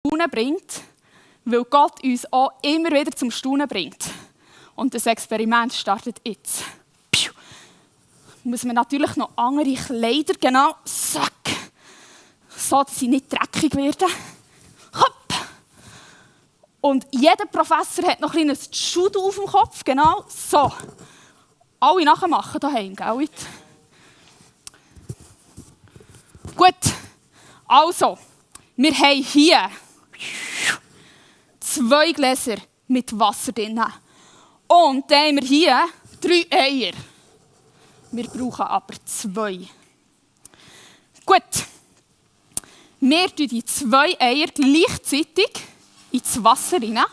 Staunen bringt, weil Gott uns auch immer wieder zum Staunen bringt. Und das Experiment startet jetzt. Piu. Muss man natürlich noch andere Kleider, genau, zack, so dass sie nicht dreckig werden. Hopp. Und jeder Professor hat noch ein kleines Schudo auf dem Kopf, genau, so. Alle nachmachen daheim, gell? Gut, also, wir haben hier 2 Gläser mit Wasser drin. Und dann haben wir hier 3 Eier. Wir brauchen aber 2. Gut, wir tun die 2 Eier gleichzeitig ins Wasser rein.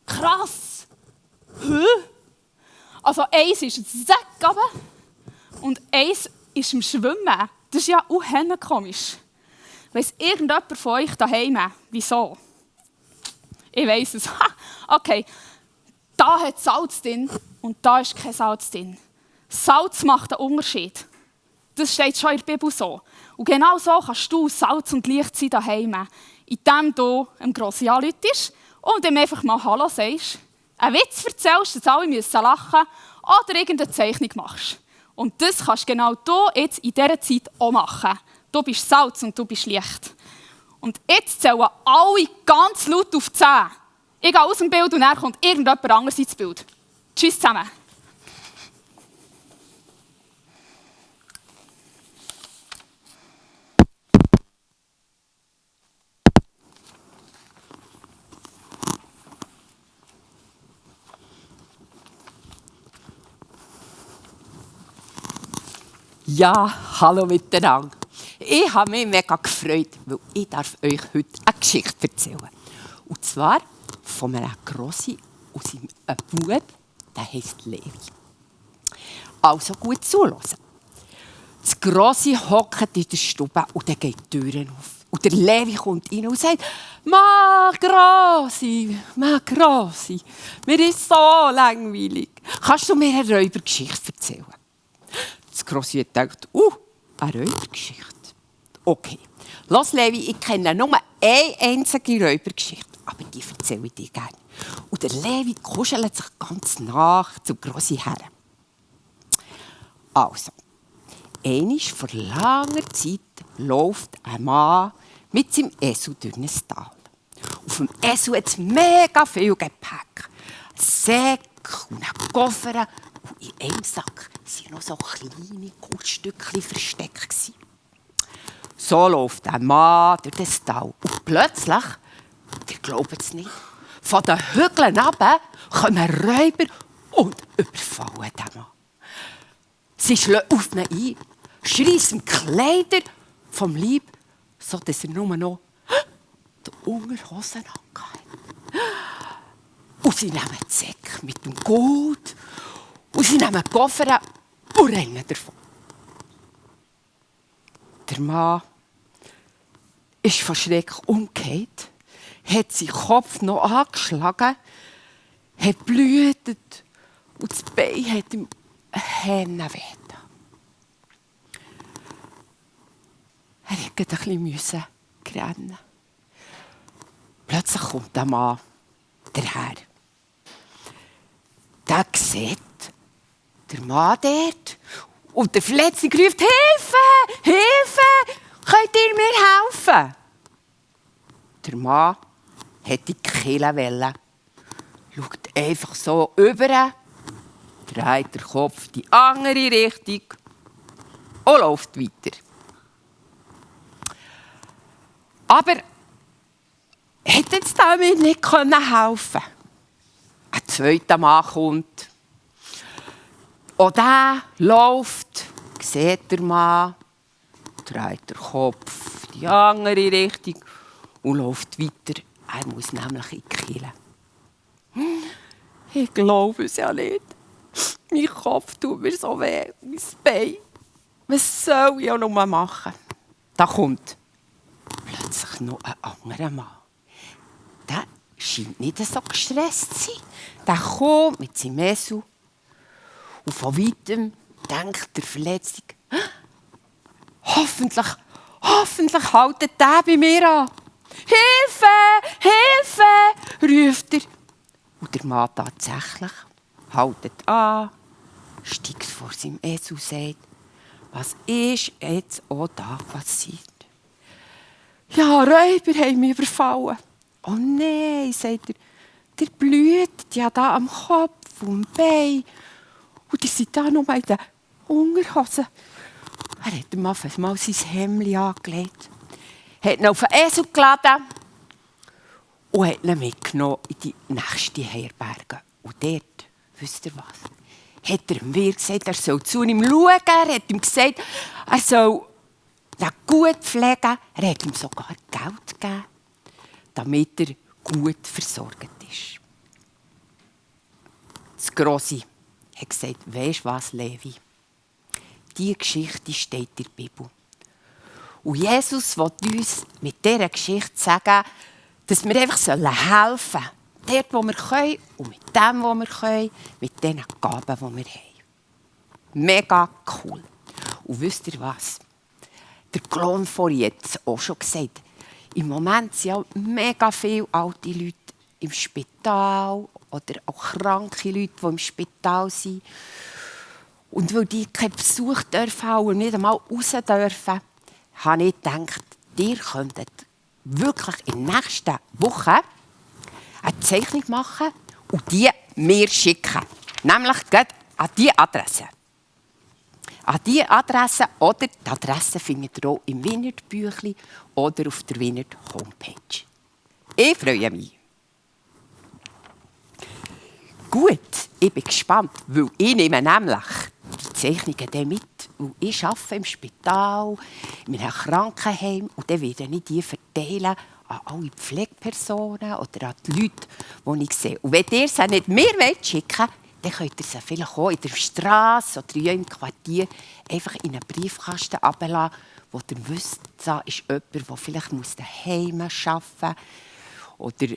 Krass! Also eins ist zack runter und eins ist im Schwimmen. Das ist ja auch komisch. Weiss irgendjemand von euch daheim, wieso? Ich weiss es. Okay, da hat Salz drin und da ist kein Salz drin. Salz macht einen Unterschied. Das steht schon in der Bibel so. Und genau so kannst du Salz und Licht sein daheim, indem du einem Grossi anrufst und ihm einfach mal Hallo sagst, einen Witz erzählst, dass alle lachen müssen oder irgendeine Zeichnung machst. Und das kannst genau du jetzt in dieser Zeit auch machen. Du bist Salz und du bist Licht. Und jetzt zählen alle ganz laut auf 10. Ich gehe aus dem Bild und dann kommt irgendjemand anderes ins Bild. Tschüss zusammen. Ja, hallo miteinander. Ich habe mich mega gefreut, weil ich darf euch heute eine Geschichte erzählen. Und zwar von einem Grossi und seinem Bub, der heisst Levi. Also gut zuhören. Das Grossi hockt in der Stube und dann geht die Tür auf. Und der Levi kommt rein und sagt, Ma Grossi, mir ist so langweilig. Kannst du mir eine Räubergeschichte erzählen? Das Grossi hat gedacht, eine Räubergeschichte. Okay, los Levi, ich kenne nur eine einzige Räubergeschichte, aber die erzähle ich dir gerne. Und der Levi kuschelt sich ganz nach zum Grossi her. Also, einmal vor langer Zeit läuft ein Mann mit seinem Esel durch ein Tal. Auf dem Esel hat es mega viel Gepäck. Säcke und Koffer. Und in einem Sack waren noch so kleine Goldstückchen versteckt. So läuft ein Mann durch das Tal. Und plötzlich, ihr glaubt es nicht, von den Hügeln runter kommen Räuber und überfallen den Mann. Sie schlagen auf ihn ein, schreissen Kleider vom Leib, sodass er nur noch die Unterhosen hatte. Und sie nehmen die Säcke mit dem Gold und sie nehmen die Koffer und rennen davon. Der Mann ist von Schreck umgekehrt, hat seinen Kopf noch angeschlagen, hat blutet und das Bein hat ihm Hände weh. Er musste ein bisschen rennen. Plötzlich kommt der Mann daher. Der sieht der Mann dort und der Verletzte ruft, Hilfe, Hilfe, könnt ihr mir helfen? Der Mann hat die Kehlenwelle, schaut einfach so über, dreht den Kopf in die andere Richtung und läuft weiter. Aber hätte es damit nicht helfen können? Ein zweiter Mann kommt. Und der läuft, sieht der Mann, dreht den Kopf in die andere Richtung und läuft weiter. Er muss nämlich in die Kille. Ich glaube es ja nicht. Mein Kopf tut mir so weh, mein Bein. Was soll ich auch noch mal machen? Da kommt plötzlich noch ein anderer Mann. Der scheint nicht so gestresst zu sein. Der kommt mit seinem Esel und von weitem denkt der Verletzte, hoffentlich haltet der bei mir an. Hilfe, Hilfe, ruft er. Und der Mann tatsächlich haltet an, steigt vor seinem Esel und sagt, was ist jetzt auch da passiert? Ja, Räuber haben mich überfallen. Oh nein, sagt er, der blutet ja da am Kopf und am Bein. Und ihr seid da noch in den Unterhosen. Er hat ihm mal sein Hemd angelegt, hat ihn auf den Esel geladen und hat ihn mitgenommen in die nächste Herberge. Und dort, wisst ihr was, hat er mir gesagt, er soll zu ihm schauen. Er hat ihm gesagt, er soll ihn gut pflegen. Er hat ihm sogar Geld gegeben, damit er gut versorgt ist. Das Grossi hat gesagt, weisst du was, Levi? Diese Geschichte steht in der Bibel. Und Jesus will uns mit dieser Geschichte sagen, dass wir einfach helfen sollen. Dort, wo wir können und mit dem, was wir können, mit den Gaben, die wir haben. Mega cool. Und wisst ihr was? Der Klon vorhin hat es auch schon gesagt. Im Moment sind ja mega viele alte Leute im Spital oder auch kranke Leute, die im Spital sind. Und weil die keinen Besuch dürfen und nicht einmal raus dürfen, habe ich gedacht, ihr könntet wirklich in der nächsten Woche eine Zeichnung machen und die mir schicken. Nämlich gerade an diese Adresse. An diese Adresse oder die Adresse findet ihr auch im Wiener-Büchli oder auf der Wiener Homepage. Ich freue mich. Gut, ich bin gespannt, weil ich nehme nämlich die Zeichnungen dann mit. Weil ich arbeite im Spital, in einem Krankenheim und dann werde ich die verteilen an alle Pflegepersonen oder an die Leute, die ich sehe. Und wenn ihr sie nicht mir schicken wollt, dann könnt ihr sie vielleicht auch in der Straße oder in eurem Quartier einfach in einen Briefkasten abladen, wo ihr wisst, da ist jemand, der vielleicht daheim arbeiten muss oder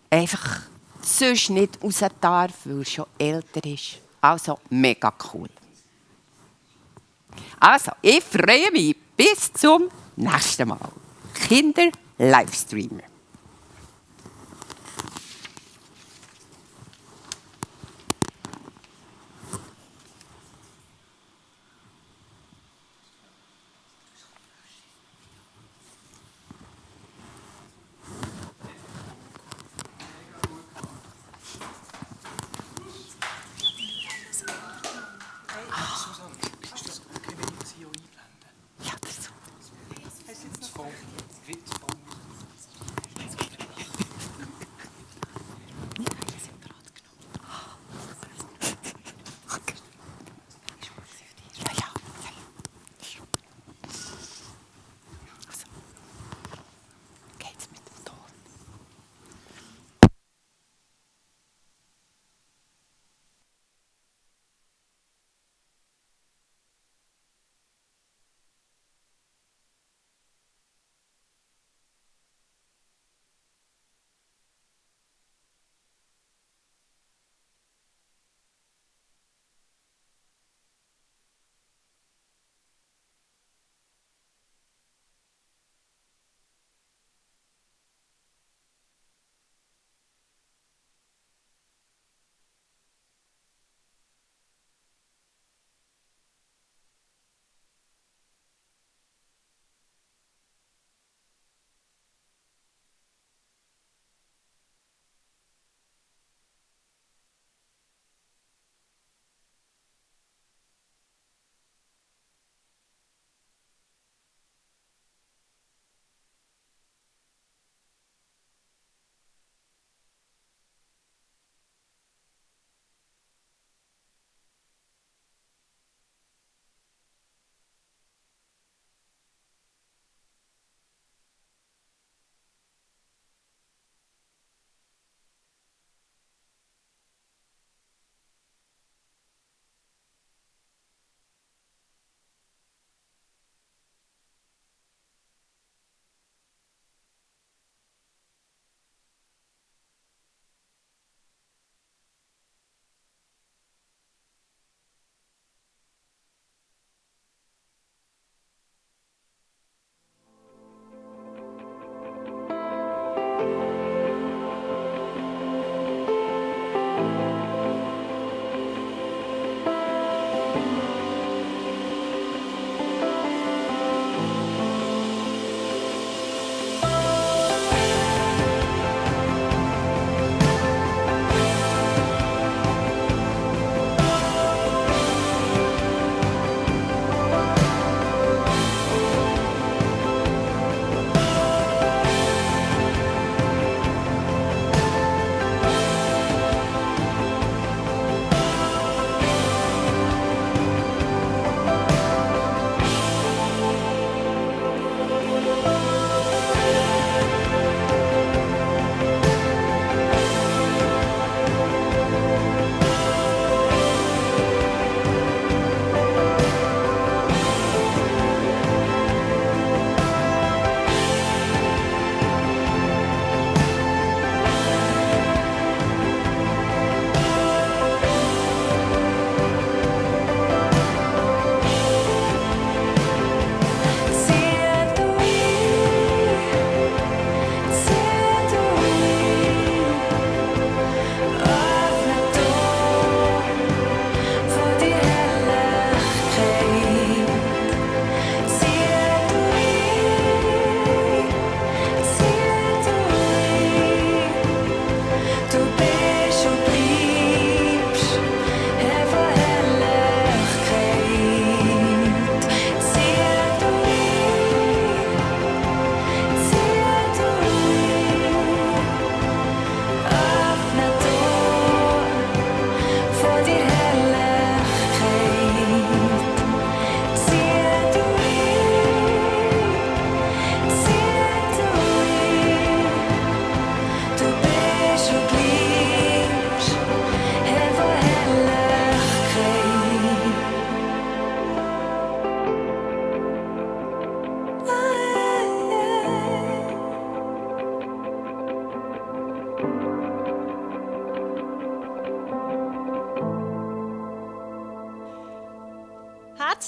einfach sonst nicht raus darf, weil er schon älter ist. Also mega cool. Also, ich freue mich. Bis zum nächsten Mal. Kinder-Livestreamer.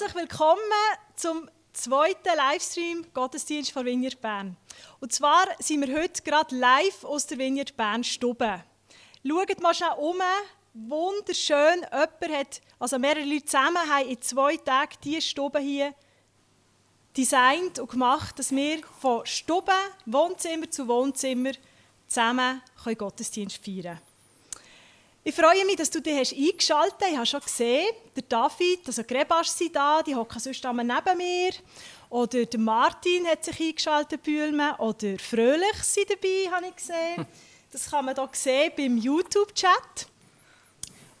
Herzlich willkommen zum zweiten Livestream-Gottesdienst von Vineyard Bern. Und zwar sind wir heute gerade live aus der Vineyard Bern Stube. Schaut mal schnell um. Wunderschön. Mehrere Leute zusammen haben in 2 Tagen diese Stube hier designt und gemacht, dass wir von Stube, Wohnzimmer zu Wohnzimmer zusammen Gottesdienst feiern können. Ich freue mich, dass du dich eingeschaltet hast. Ich habe schon gesehen, der David, also Grebasch sind da, die hocken sonst neben mir. Oder der Martin hat sich eingeschaltet, Bühlmann. Oder Fröhlich sind dabei, habe ich gesehen. Das kann man hier sehen beim YouTube-Chat.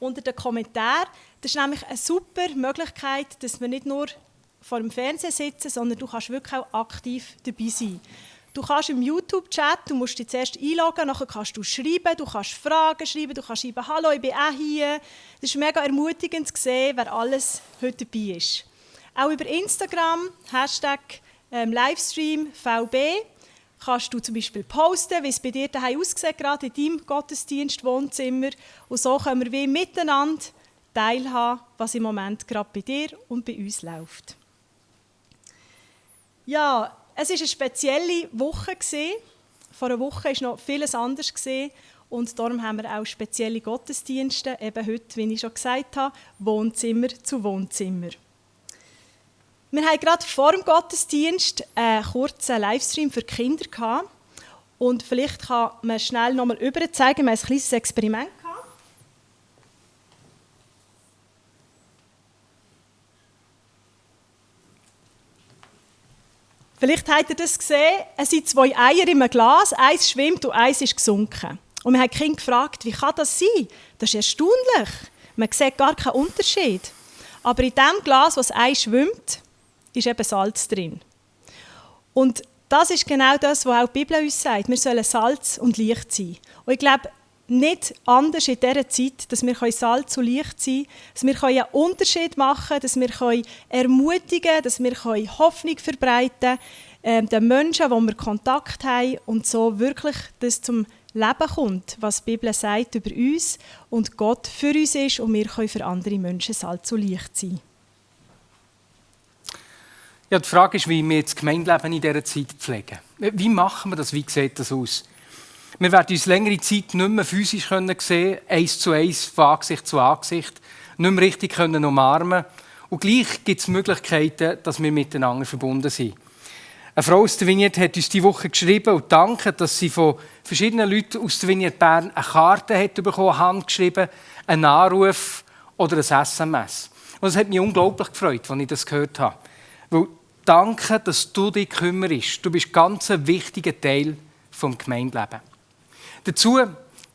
Unter den Kommentaren. Das ist nämlich eine super Möglichkeit, dass wir nicht nur vor dem Fernsehen sitzen, sondern du kannst wirklich auch aktiv dabei sein. Du kannst im YouTube-Chat, du musst dich zuerst einloggen, nachher kannst du schreiben, du kannst Fragen schreiben, du kannst schreiben, «Hallo, ich bin auch hier». Das ist mega ermutigend zu sehen, wer alles heute dabei ist. Auch über Instagram, #Livestream VB, kannst du zum Beispiel posten, wie es bei dir daheim aussieht, gerade in deinem Gottesdienst, Wohnzimmer. Und so können wir wie miteinander teilhaben, was im Moment gerade bei dir und bei uns läuft. Ja, es war eine spezielle Woche. Vor einer Woche war noch vieles anders. Und darum haben wir auch spezielle Gottesdienste, eben heute, wie ich schon gesagt habe, Wohnzimmer zu Wohnzimmer. Wir hatten gerade vor dem Gottesdienst einen kurzen Livestream für Kinder gehabt. Und vielleicht kann man schnell noch mal zeigen. Wir haben ein kleines Experiment gehabt. Vielleicht habt ihr das gesehen, es sind 2 Eier in einem Glas, eins schwimmt und eins ist gesunken. Und wir haben die Kinder gefragt, wie kann das sein? Das ist erstaunlich. Man sieht gar keinen Unterschied. Aber in dem Glas, das Ei schwimmt, ist eben Salz drin. Und das ist genau das, was auch die Bibel uns sagt. Wir sollen Salz und Licht sein. Und ich glaube, nicht anders in dieser Zeit, dass wir Salz und Licht sein können, dass wir einen Unterschied machen können, dass wir ermutigen können, dass wir Hoffnung verbreiten können, den Menschen, die wir Kontakt haben und so wirklich das zum Leben kommt, was die Bibel sagt über uns und Gott für uns ist und wir können für andere Menschen Salz und Licht sein. Ja, die Frage ist, wie wir das Gemeindeleben in dieser Zeit pflegen. Wie machen wir das? Wie sieht das aus? Wir werden uns längere Zeit nicht mehr physisch sehen, 1:1, von Angesicht zu Angesicht, nicht mehr richtig umarmen. Und gleich gibt es Möglichkeiten, dass wir miteinander verbunden sind. Eine Frau aus der Vineyard hat uns diese Woche geschrieben und dankt, dass sie von verschiedenen Leuten aus der Vineyard Bern eine Karte hat bekommen, handgeschrieben, einen Anruf oder ein SMS. Und das hat mich unglaublich gefreut, als ich das gehört habe. Weil danke, dass du dich kümmerst. Du bist ganz ein wichtiger Teil des Gemeindelebens. Dazu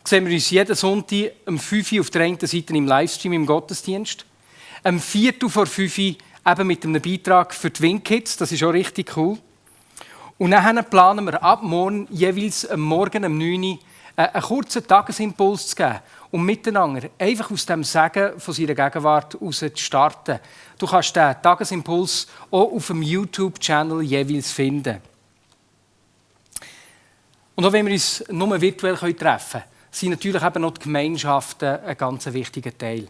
sehen wir uns jeden Sonntag um 5 Uhr auf der einen Seite im Livestream im Gottesdienst, um 4:45 Uhr eben mit einem Beitrag für die Wingkids, das ist auch richtig cool. Und dann planen wir ab morgen jeweils am Morgen um 9 Uhr einen kurzen Tagesimpuls zu geben, um miteinander einfach aus dem Segen von seiner Gegenwart heraus zu starten. Du kannst diesen Tagesimpuls auch auf dem YouTube-Channel jeweils finden. Und auch wenn wir uns nur virtuell treffen können, sind natürlich eben noch die Gemeinschaften ein ganz wichtiger Teil.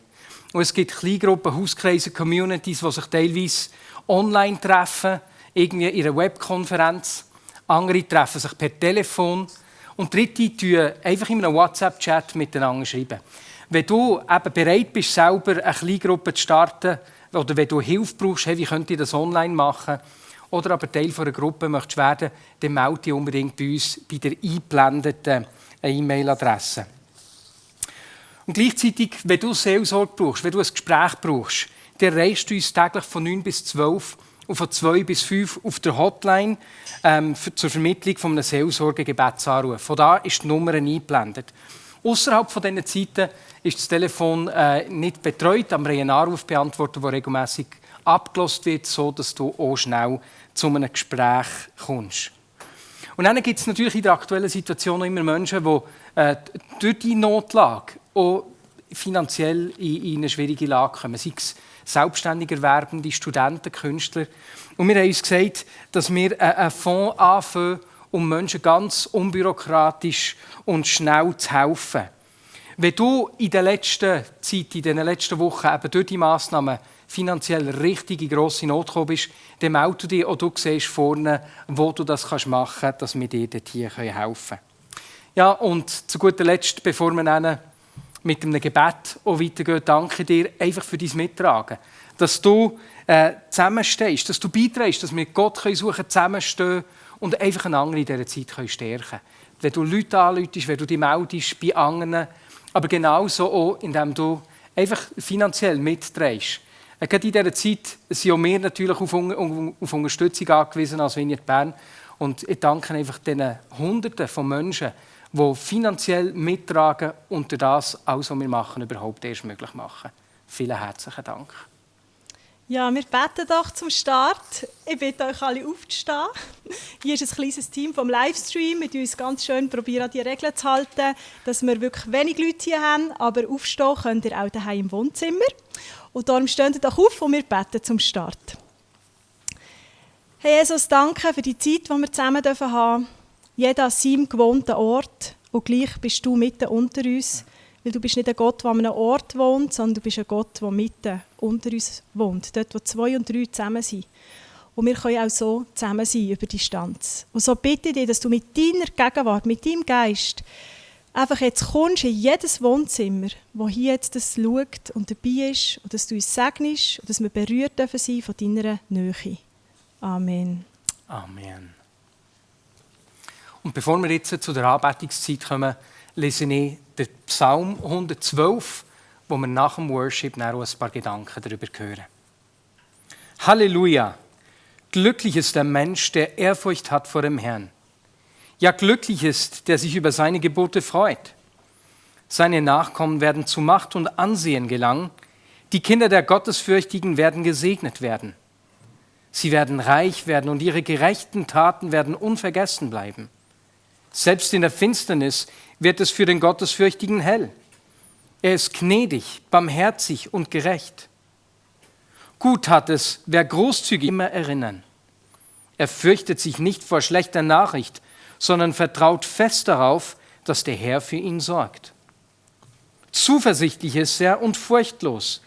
Und es gibt Kleingruppen, Hauskreise, Communities, die sich teilweise online treffen, irgendwie in einer Webkonferenz. Andere treffen sich per Telefon. Und Dritte schreiben einfach in einem WhatsApp-Chat miteinander schreiben. Wenn du eben bereit bist, selber eine Kleingruppe zu starten, oder wenn du Hilfe brauchst, hey, wie könnt ihr das online machen, oder aber Teil einer Gruppe möchtest werden, dann melde dich unbedingt bei uns bei der eingeblendeten E-Mail-Adresse. Und gleichzeitig, wenn du Seelsorge brauchst, wenn du ein Gespräch brauchst, dann erreichst du uns täglich von 9 bis 12 und von 2 bis 5 auf der Hotline zur Vermittlung von einem Seelsorge-Gebetsanruf. Von da ist die Nummer eingeblendet. Außerhalb von diesen Zeiten ist das Telefon nicht betreut, aber wir haben einen Anrufbeantworter, der regelmässig abgelost wird, so dass du auch schnell zu einem Gespräch kommst. Und dann gibt es natürlich in der aktuellen Situation immer Menschen, die durch die Notlage auch finanziell in eine schwierige Lage kommen. Sei es selbstständig Erwerbende, Studenten, Künstler. Und wir haben uns gesagt, dass wir einen Fonds anfangen, um Menschen ganz unbürokratisch und schnell zu helfen. Wenn du in der letzten Zeit, in den letzten Wochen eben durch die Massnahmen finanziell richtig in grosse Not gekommen bist, dann melde dich und du siehst vorne, wo du das machen kannst, dass wir dir dort hier helfen können. Ja, und zu guter Letzt, bevor wir dann mit einem Gebet auch weitergehen, danke dir einfach für dein Mittragen. Dass du zusammenstehst, dass du beiträgst, dass wir Gott suchen können, zusammenstehen und einfach einander in dieser Zeit stärken können. Wenn du Leute anrufst, wenn du dich meldest bei anderen, aber genauso auch, indem du einfach finanziell mitträgst. Gerade in dieser Zeit sind auch wir natürlich auf Unterstützung angewiesen als Vineyard Bern. Und ich danke einfach den Hunderten von Menschen, die finanziell mittragen und durch das alles, was wir machen, überhaupt erst möglich machen. Vielen herzlichen Dank. Ja, wir beten doch zum Start. Ich bitte euch alle aufzustehen. Hier ist ein kleines Team vom Livestream. Wir uns ganz schön probieren, an die Regeln zu halten, dass wir wirklich wenig Leute hier haben. Aber aufstehen könnt ihr auch daheim im Wohnzimmer. Und darum steht ihr doch auf und wir beten zum Start. Hey Jesus, danke für die Zeit, die wir zusammen haben dürfen. Jeder an seinem gewohnten Ort. Und gleich bist du mitten unter uns. Weil du bist nicht ein Gott, der an einem Ort wohnt, sondern du bist ein Gott, der mitten unter uns wohnt. Dort, wo 2 und 3 zusammen sind. Und wir können auch so zusammen sein über Distanz. Und so bitte ich dich, dass du mit deiner Gegenwart, mit deinem Geist, einfach jetzt kommst in jedes Wohnzimmer, wo hier jetzt das schaut und dabei ist, und dass du uns segnest und dass wir berührt dürfen sein von deiner Nähe. Amen. Amen. Und bevor wir jetzt zu der Anbetungszeit kommen, lese ich den Psalm 112, wo wir nach dem Worship noch ein paar Gedanken darüber hören. Halleluja! Glücklich ist der Mensch, der Ehrfurcht hat vor dem Herrn. Ja, glücklich ist, der sich über seine Gebote freut. Seine Nachkommen werden zu Macht und Ansehen gelangen. Die Kinder der Gottesfürchtigen werden gesegnet werden. Sie werden reich werden und ihre gerechten Taten werden unvergessen bleiben. Selbst in der Finsternis wird es für den Gottesfürchtigen hell. Er ist gnädig, barmherzig und gerecht. Gut hat es, wer großzügig immer erinnern. Er fürchtet sich nicht vor schlechter Nachricht, sondern vertraut fest darauf, dass der Herr für ihn sorgt. Zuversichtlich ist er und furchtlos,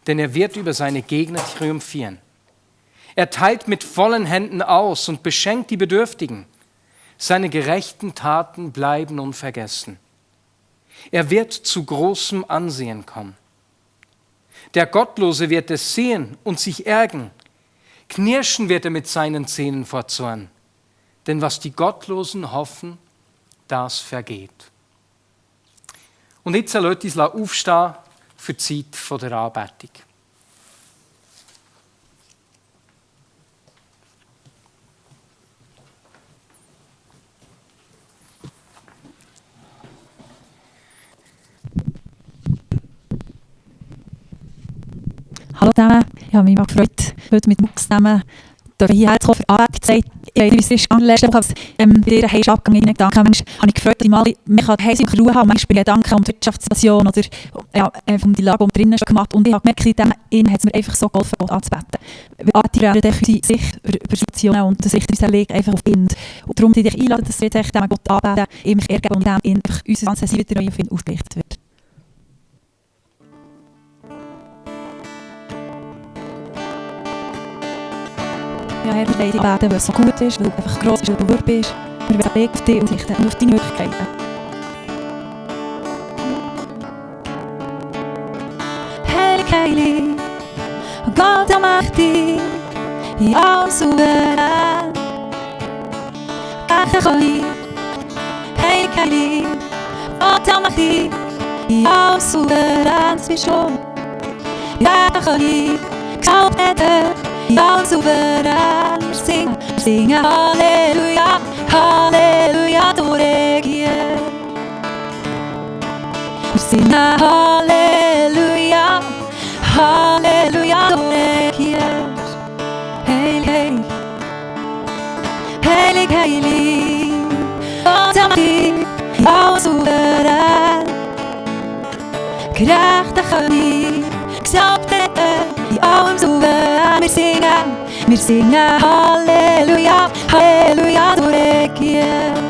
denn er wird über seine Gegner triumphieren. Er teilt mit vollen Händen aus und beschenkt die Bedürftigen. Seine gerechten Taten bleiben unvergessen. Er wird zu großem Ansehen kommen. Der Gottlose wird es sehen und sich ärgern. Knirschen wird er mit seinen Zähnen vor Zorn. Denn was die Gottlosen hoffen, das vergeht. Und jetzt lasst uns aufstehen für die Zeit der Anbetung. Hallo zusammen, ich habe mich mal gefreut, heute mit Mux zusammen hierher zu kommen für Anbetungszeit. Ich weiß nicht, wie es ist, letzte Woche, als bei dir ist abgegangen, in Gedanken, habe ich gefreut, dass ich mal mehr Ruhe haben, manchmal bei Gedanken um die Wirtschaftssituation oder um die Lage, die wir drinnen schon gemacht haben. Und ich habe gemerkt, seitdem hat es mir einfach so geholfen, Gott anzubeten. Wir aktivieren unsere Sicht über Situationen und die Sicht unserer Lege einfach auf ihn. Und darum möchte ich dich einladen, dass wir jetzt Gott anbeten, ihm ergeben und ihm einfach unser ganzes Sein wieder auf ihn ausgerichtet wird. Ja, Herr, wir wollen dich beten, weil es so gut ist, weil du einfach gross bist, weil du Wort bist. Wir wollen Weg auf dich und richten und auf deine Möglichkeiten. Heilig, heilig, Gott allmächtig, in allem souverän. Gerecht heilig, heilig, heilig, Gott allmächtig, in allem souverän. Das bist du. Gerecht heilig, gesalbt in allem souverän. Wir singen Halleluja, Halleluja, du regierst. Wir singen Halleluja, Halleluja, du regierst. Heilig, heilig, heilig, heilig, Gott allmächtig, in allem souverän. Gerechter König, gesalbt in allem souverän. Wir singen Halleluja, Halleluja, du regierst.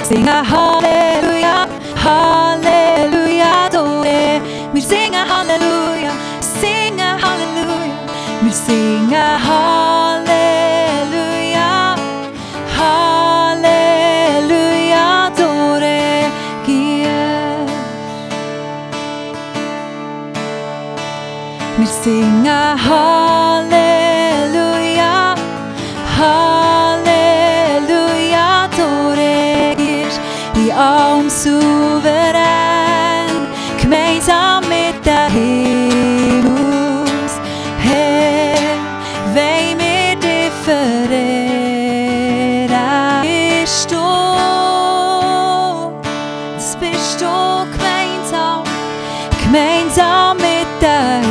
Singen Halleluja, Halleluja, du regierst. Wir singen Halleluja, singen Halleluja, Halleluja, adore dir. Wir singen Halleluja, Halleluja, adore dir. I allem souverän, gemeinsam mit den Himmels Herr, wollen wir dich verehren. Das bist du gemeinsam, gemeinsam mit den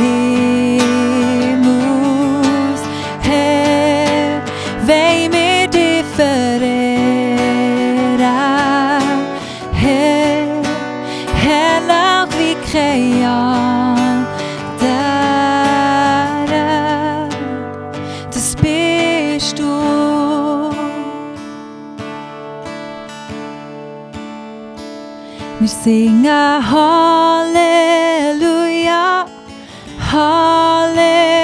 Himmels Herr, wollen wir dich verehren. Herr, herrlich wie kein anderer, das bist du. Wir singen Halleluja, Halleluja,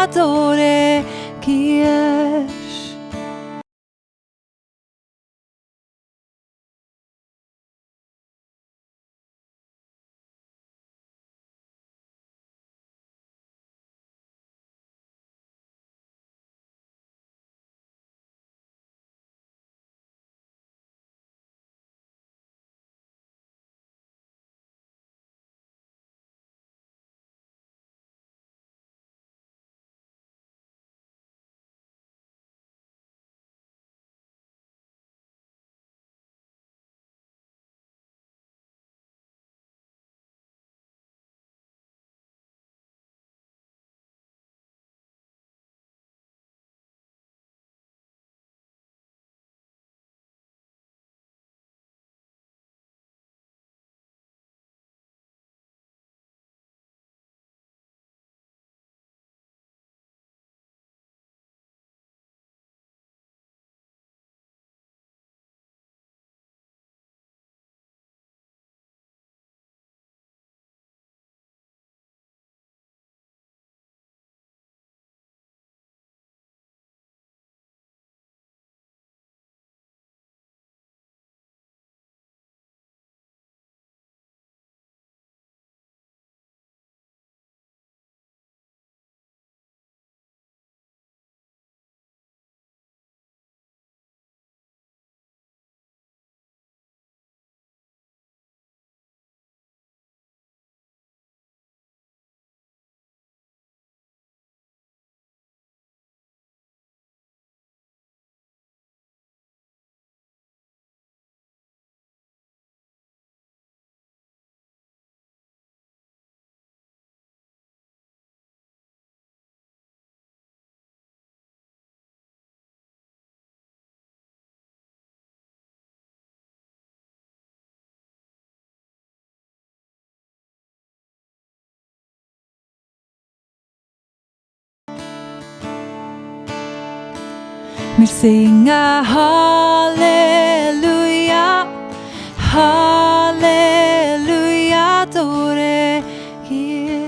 adore dir. Wir singen Halleluja, Halleluja, adore dir.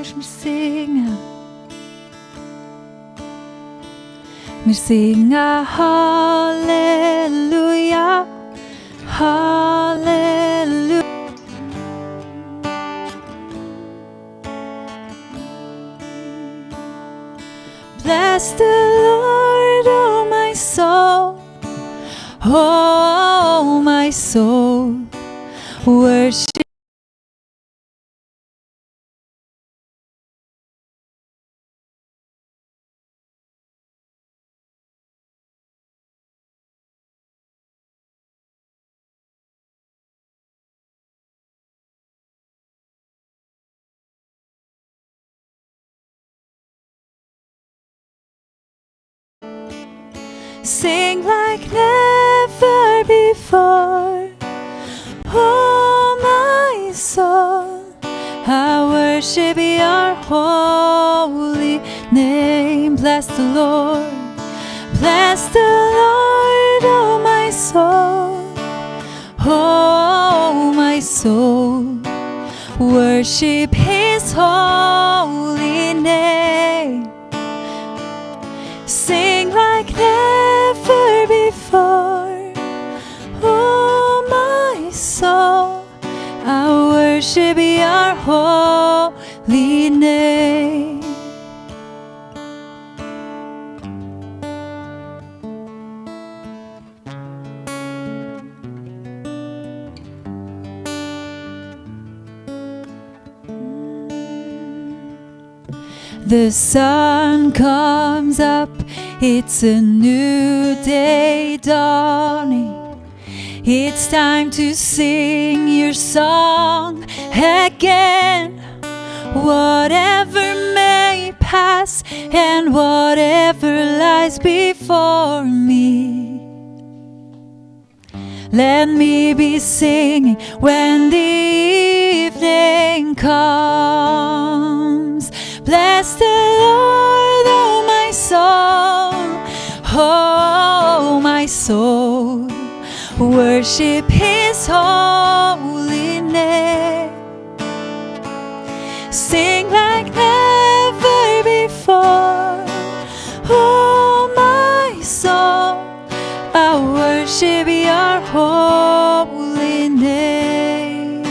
Wir singen Halleluja, Halleluja. Bless the Lord, oh my soul, oh my soul, worship. Sing like never before, oh my soul, I worship your holy name. Bless the Lord, bless the Lord, oh my soul, oh my soul, worship his holy name. worship your holy name. The sun comes up, it's a new day dawning. It's time to sing your song again. Whatever may pass and whatever lies before me, let me be singing when the evening comes. Bless the Lord, oh my soul, oh my soul. Worship His holy name. Sing like never before, oh my soul. I worship your holy name.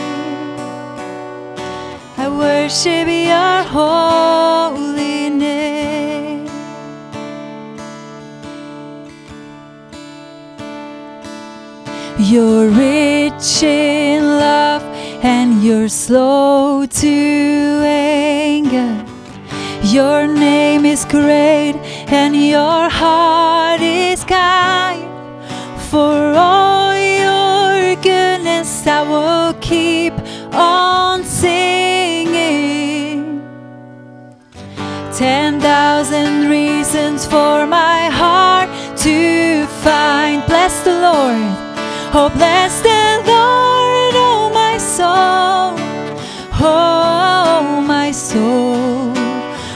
I worship your holy name. You're rich in love and you're slow to anger. Your name is great and your heart is kind. For all your goodness I will keep on singing. 10,000 reasons for my heart to find. Bless the Lord, oh bless the Lord, oh my soul, oh my soul.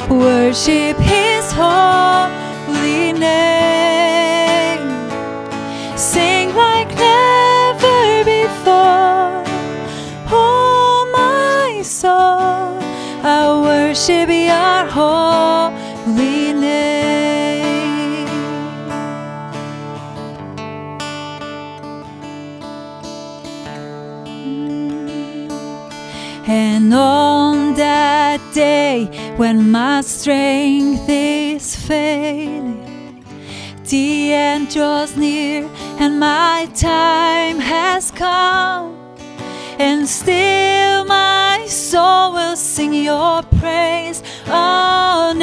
Worship His holy name. Sing like never before, oh my soul. I worship your holy name. And on that day when my strength is failing, the end draws near and my time has come, and still my soul will sing your praise unending.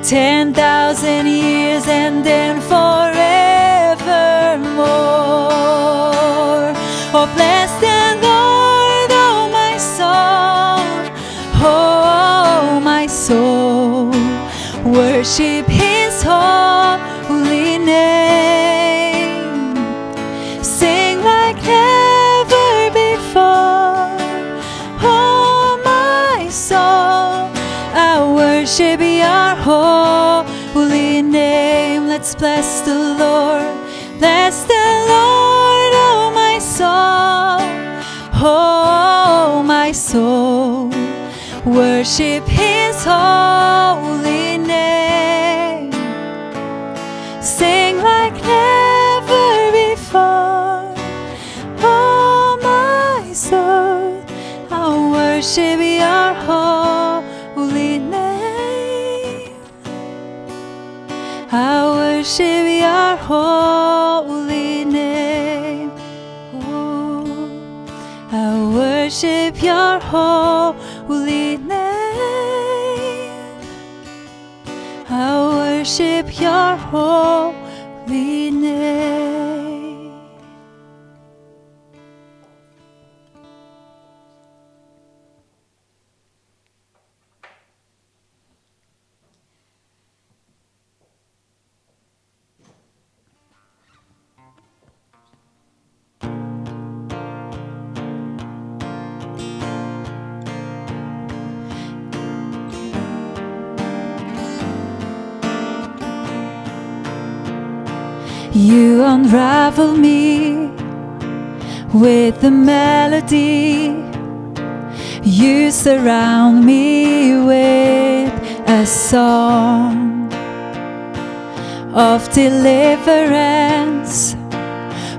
10,000 years and then forevermore. Oh bless the Lord, oh my soul, oh my soul. Worship His holy name. Sing like never before, oh my soul. I worship your holy name. Let's bless the Lord. Bless the Lord, oh my soul, oh my soul. Worship His holy name. Sing like never before, oh my soul. I worship your holy name. I worship your holy name. Oh, I worship your holy name. I worship your holy name. You unravel me with the melody. You surround me with a song of deliverance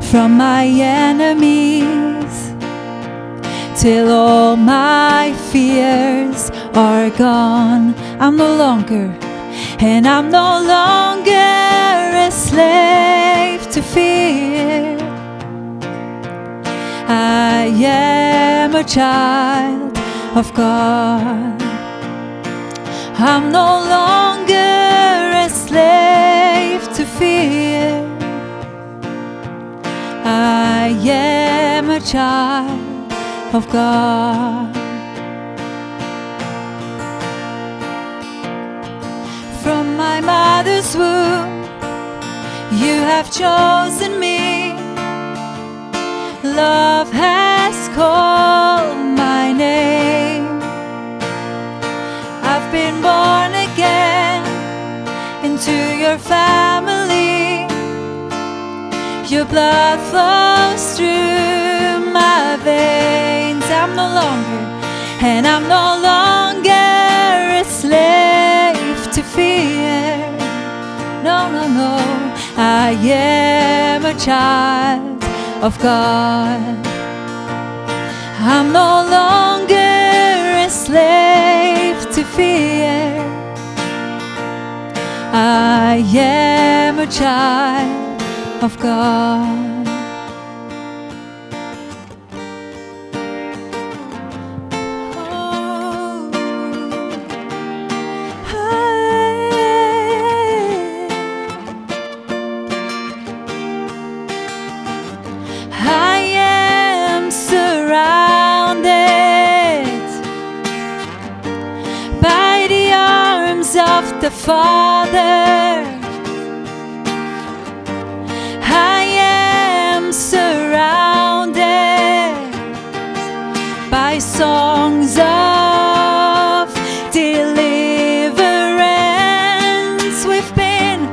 from my enemies, till all my fears are gone. I'm no longer a slave to fear. I am a child of God. I'm no longer a slave to fear. I am a child of God. From my mother's womb, you have chosen me. Love has called my name. I've been born again into your family. Your blood flows through my veins. I'm no longer a slave to fear. No, no, no. I am a child of God. I'm no longer a slave to fear. I am a child of God. I am surrounded by the arms of the Father. I am surrounded by songs of deliverance. We've been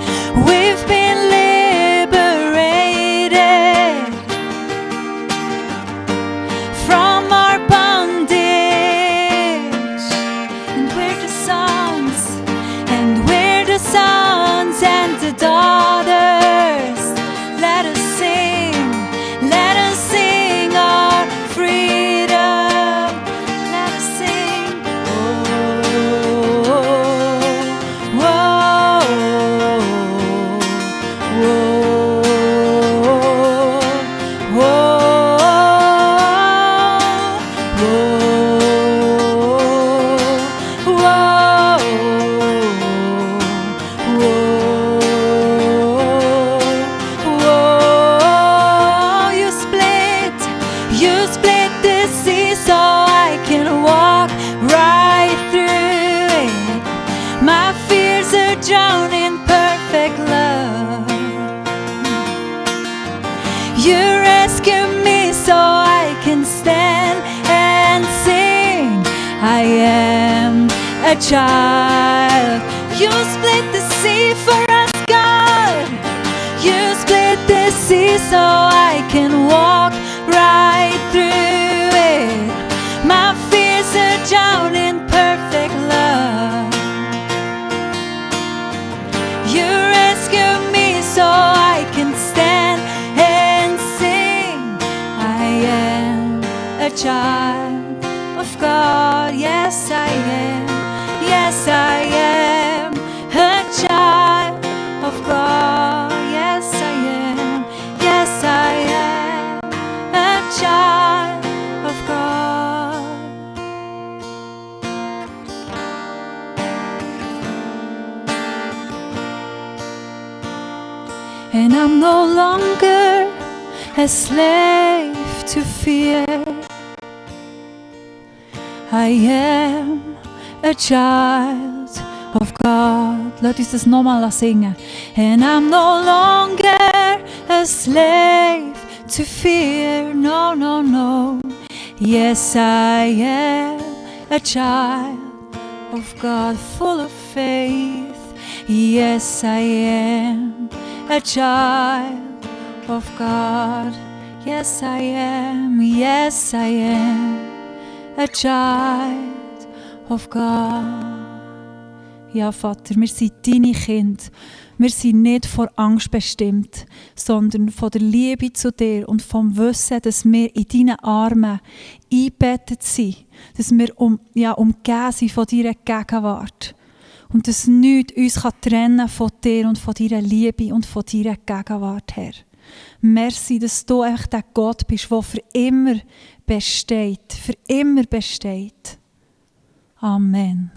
liberated from our bondage, and we're the sons and the daughters. Let us sing our freedom. Let us sing. You split the sea so I can walk right through it. My fears are drowned in perfect love. You rescue me so I can stand and sing. I am a child. You split the sea for us, God. You split the sea so I can walk right through it. My fears are drowned in perfect love. You rescue me so I can stand and sing. I am a child of God. Yes, I am. Yes, I am a child of God. Yes, I am. Yes, I am a child of God. And I'm no longer a slave to fear. I am a child of God. Lass uns das nochmal singen. And I'm no longer a slave to fear. No, no, no. Yes, I am a child of God, full of faith. Yes, I am a child of God. Yes, I am. Yes, I am a child of God. Ja, Vater, wir sind deine Kinder. Wir sind nicht vor Angst bestimmt, sondern von der Liebe zu dir und vom Wissen, dass wir in deinen Armen eingebettet sind, dass wir umgeben sind von deiner Gegenwart. Und dass nichts uns trennen kann von dir und von deiner Liebe und von deiner Gegenwart, Herr. Merci, dass du einfach der Gott bist, der für immer besteht. Für immer besteht. Amen.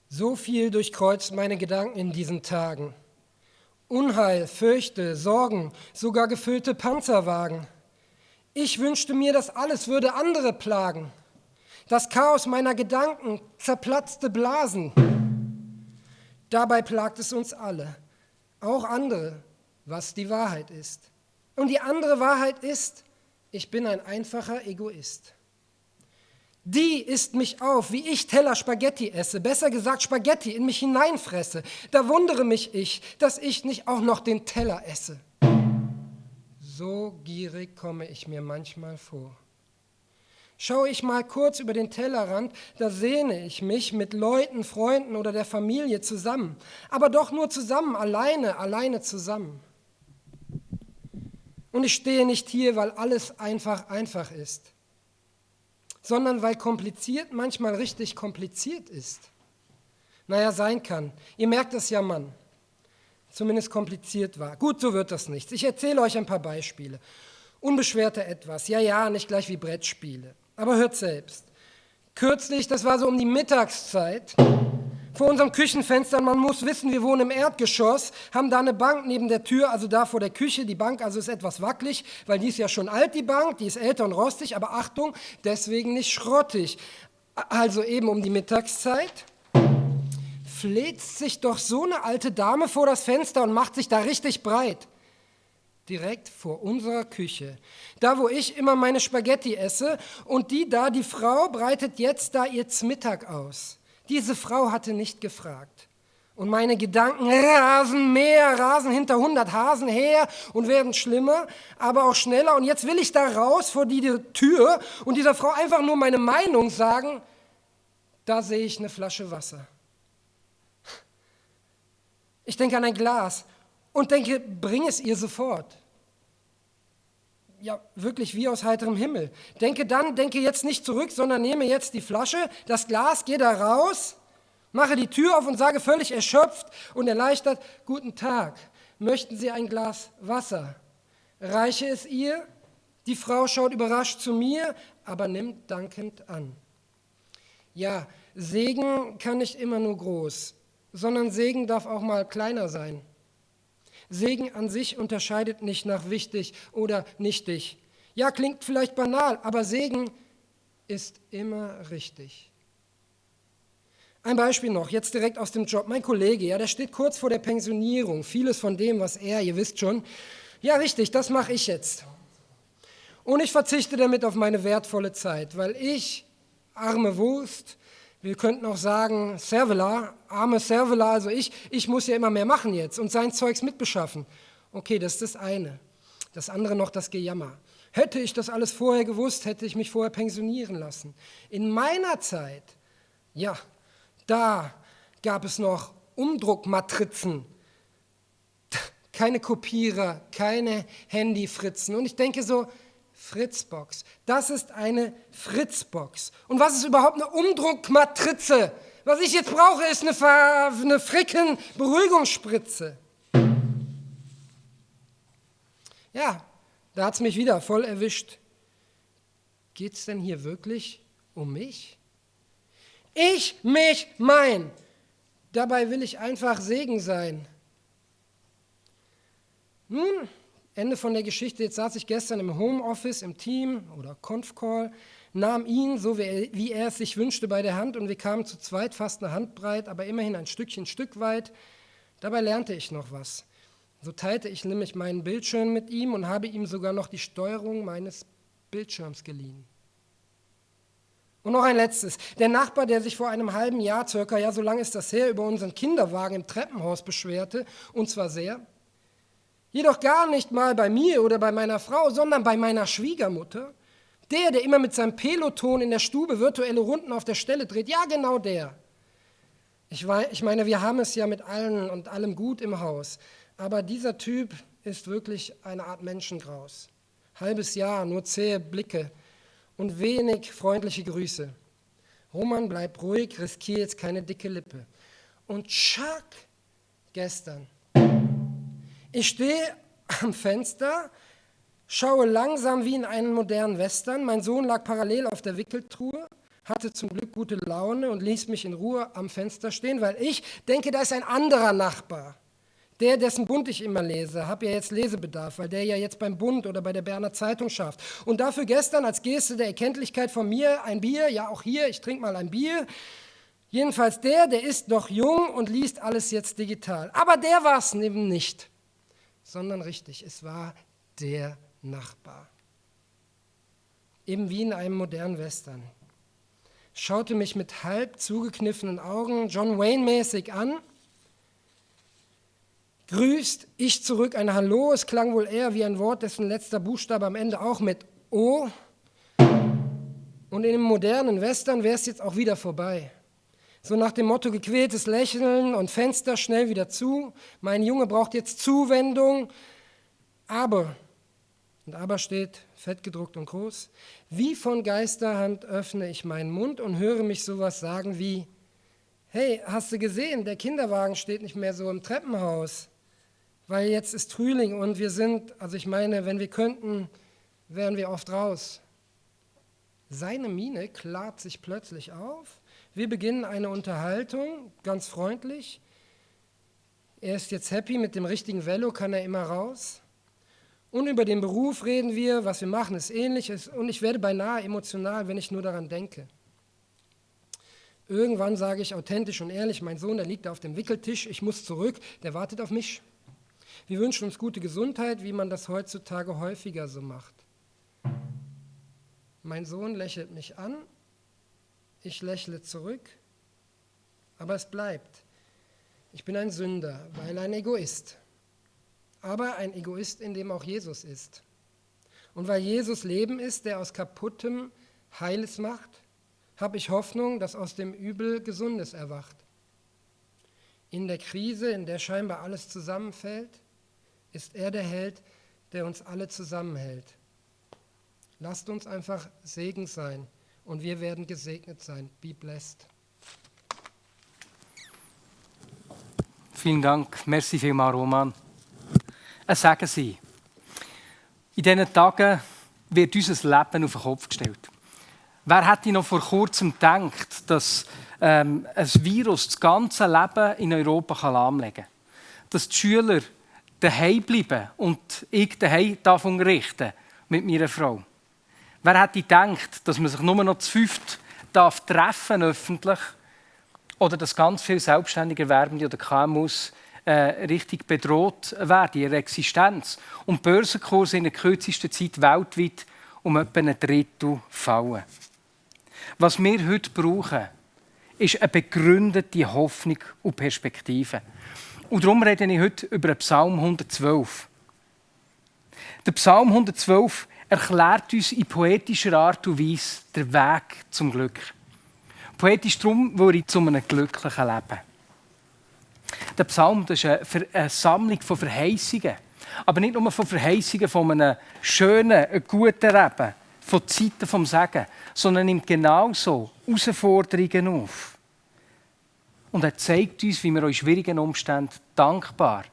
So viel durchkreuzt meine Gedanken in diesen Tagen. Unheil, Fürchte, Sorgen, sogar gefüllte Panzerwagen. Ich wünschte mir, das alles würde andere plagen. Das Chaos meiner Gedanken, zerplatzte Blasen. Dabei plagt es uns alle, auch andere, was die Wahrheit ist. Und die andere Wahrheit ist, ich bin ein einfacher Egoist. Die isst mich auf, wie ich Teller Spaghetti esse, besser gesagt Spaghetti in mich hineinfresse. Da wundere mich ich, dass ich nicht auch noch den Teller esse. So gierig komme ich mir manchmal vor. Schaue ich mal kurz über den Tellerrand, da sehne ich mich mit Leuten, Freunden oder der Familie zusammen. Aber doch nur zusammen, alleine zusammen. Und ich stehe nicht hier, weil alles einfach ist, sondern weil kompliziert manchmal richtig kompliziert ist. Naja, sein kann. Ihr merkt es ja, Mann. Zumindest kompliziert war. Gut, so wird das nichts. Ich erzähle euch ein paar Beispiele. Unbeschwerter etwas. Ja, nicht gleich wie Brettspiele. Aber hört selbst. Kürzlich, das war so um die Mittagszeit, vor unserem Küchenfenster, man muss wissen, wir wohnen im Erdgeschoss, haben da eine Bank neben der Tür, also da vor der Küche. Die Bank also ist etwas wackelig, weil die ist ja schon alt, die Bank, die ist älter und rostig, aber Achtung, deswegen nicht schrottig. Also eben um die Mittagszeit fläzt sich doch so eine alte Dame vor das Fenster und macht sich da richtig breit. Direkt vor unserer Küche, da wo ich immer meine Spaghetti esse, und die Frau breitet jetzt da ihr Mittag aus. Diese Frau hatte nicht gefragt. Und meine Gedanken rasen hinter 100 Hasen her und werden schlimmer, aber auch schneller. Und jetzt will ich da raus vor die Tür und dieser Frau einfach nur meine Meinung sagen. Da sehe ich eine Flasche Wasser. Ich denke an ein Glas und denke, bring es ihr sofort. Ja, wirklich wie aus heiterem Himmel. Denke jetzt nicht zurück, sondern nehme jetzt die Flasche, das Glas, gehe da raus, mache die Tür auf und sage völlig erschöpft und erleichtert, guten Tag, möchten Sie ein Glas Wasser? Reiche es ihr, die Frau schaut überrascht zu mir, aber nimmt dankend an. Ja, Segen kann nicht immer nur groß, sondern Segen darf auch mal kleiner sein. Segen an sich unterscheidet nicht nach wichtig oder nichtig. Ja, klingt vielleicht banal, aber Segen ist immer richtig. Ein Beispiel noch, jetzt direkt aus dem Job. Mein Kollege, ja, der steht kurz vor der Pensionierung. Vieles von dem, was ihr wisst schon. Ja, richtig, das mache ich jetzt. Und ich verzichte damit auf meine wertvolle Zeit, weil ich, arme Wurst, wir könnten auch sagen, Servela, arme Servela, also ich muss ja immer mehr machen jetzt und sein Zeugs mitbeschaffen. Okay, das ist das eine. Das andere noch das Gejammer. Hätte ich das alles vorher gewusst, hätte ich mich vorher pensionieren lassen. In meiner Zeit, ja, da gab es noch Umdruckmatrizen, keine Kopierer, keine Handyfritzen. Und ich denke so, Fritzbox. Das ist eine Fritzbox. Und was ist überhaupt eine Umdruckmatrize? Was ich jetzt brauche, ist eine Fricken-Beruhigungsspritze. Ja, da hat es mich wieder voll erwischt. Geht es denn hier wirklich um mich? Ich, mich, mein. Dabei will ich einfach Segen sein. Nun, Ende von der Geschichte, jetzt saß ich gestern im Homeoffice, im Team oder Conf-Call, nahm ihn, so wie er es sich wünschte, bei der Hand und wir kamen zu zweit fast eine Handbreit, aber immerhin ein Stück weit. Dabei lernte ich noch was. So teilte ich nämlich meinen Bildschirm mit ihm und habe ihm sogar noch die Steuerung meines Bildschirms geliehen. Und noch ein letztes. Der Nachbar, der sich vor einem halben Jahr circa, ja so lange ist das her, über unseren Kinderwagen im Treppenhaus beschwerte, und zwar sehr, jedoch gar nicht mal bei mir oder bei meiner Frau, sondern bei meiner Schwiegermutter, der immer mit seinem Peloton in der Stube virtuelle Runden auf der Stelle dreht, ja genau der. Ich meine, wir haben es ja mit allen und allem gut im Haus, aber dieser Typ ist wirklich eine Art Menschengraus. Halbes Jahr, nur zähe Blicke und wenig freundliche Grüße. Roman, bleib ruhig, riskier jetzt keine dicke Lippe. Und tschack, gestern. Ich stehe am Fenster, schaue langsam wie in einen modernen Western. Mein Sohn lag parallel auf der Wickeltruhe, hatte zum Glück gute Laune und ließ mich in Ruhe am Fenster stehen, weil ich denke, da ist ein anderer Nachbar. Der, dessen Bund ich immer lese, habe ja jetzt Lesebedarf, weil der ja jetzt beim Bund oder bei der Berner Zeitung schafft. Und dafür gestern als Geste der Erkenntlichkeit von mir ein Bier, ja auch hier, ich trinke mal ein Bier. Jedenfalls der ist noch jung und liest alles jetzt digital. Aber der war es eben nicht, sondern richtig, es war der Nachbar. Eben wie in einem modernen Western. Schaute mich mit halb zugekniffenen Augen John Wayne-mäßig an, grüßt, ich zurück, ein Hallo, es klang wohl eher wie ein Wort, dessen letzter Buchstabe am Ende auch mit O. Und in dem modernen Western wäre es jetzt auch wieder vorbei. So nach dem Motto gequältes Lächeln und Fenster schnell wieder zu, mein Junge braucht jetzt Zuwendung, aber, und aber steht fett gedruckt und groß, wie von Geisterhand öffne ich meinen Mund und höre mich sowas sagen wie, hey, hast du gesehen, der Kinderwagen steht nicht mehr so im Treppenhaus, weil jetzt ist Frühling und wir sind, also ich meine, wenn wir könnten, wären wir oft raus. Seine Miene klart sich plötzlich auf, wir beginnen eine Unterhaltung, ganz freundlich, er ist jetzt happy, mit dem richtigen Velo kann er immer raus. Und über den Beruf reden wir, was wir machen, ist ähnlich und ich werde beinahe emotional, wenn ich nur daran denke. Irgendwann sage ich authentisch und ehrlich, mein Sohn, der liegt da auf dem Wickeltisch, ich muss zurück, der wartet auf mich. Wir wünschen uns gute Gesundheit, wie man das heutzutage häufiger so macht. Mein Sohn lächelt mich an, ich lächle zurück, aber es bleibt. Ich bin ein Sünder, weil ein Egoist. Aber ein Egoist, in dem auch Jesus ist. Und weil Jesus Leben ist, der aus Kaputtem Heiles macht, habe ich Hoffnung, dass aus dem Übel Gesundes erwacht. In der Krise, in der scheinbar alles zusammenfällt, ist er der Held, der uns alle zusammenhält. Lasst uns einfach Segen sein und wir werden gesegnet sein. Be blessed. Vielen Dank. Merci vielmals, Roman. Sagen Sie, in diesen Tagen wird unser Leben auf den Kopf gestellt. Wer hätte noch vor kurzem gedacht, dass ein Virus das ganze Leben in Europa lahmlegen kann? Dass die Schüler daheim bleiben und ich daheim unterrichten mit meiner Frau? Wer hätte gedacht, dass man sich nur noch zu fünft treffen öffentlich oder dass ganz viele selbstständige Erwerbende oder KMUs richtig bedroht werden, ihre Existenz. Und die Börsenkurse in der kürzesten Zeit weltweit um etwa ein Drittel fallen. Was wir heute brauchen, ist eine begründete Hoffnung und Perspektive. Und darum rede ich heute über den Psalm 112. Der Psalm 112 erklärt uns in poetischer Art und Weise den Weg zum Glück. Poetisch darum, weil ich zu einem glücklichen Leben. Der Psalm, das ist eine Sammlung von Verheißungen. Aber nicht nur von Verheißungen von einem schönen, guten Leben, von Zeiten vom Segen, sondern nimmt genauso Herausforderungen auf. Und er zeigt uns, wie wir in schwierigen Umständen dankbar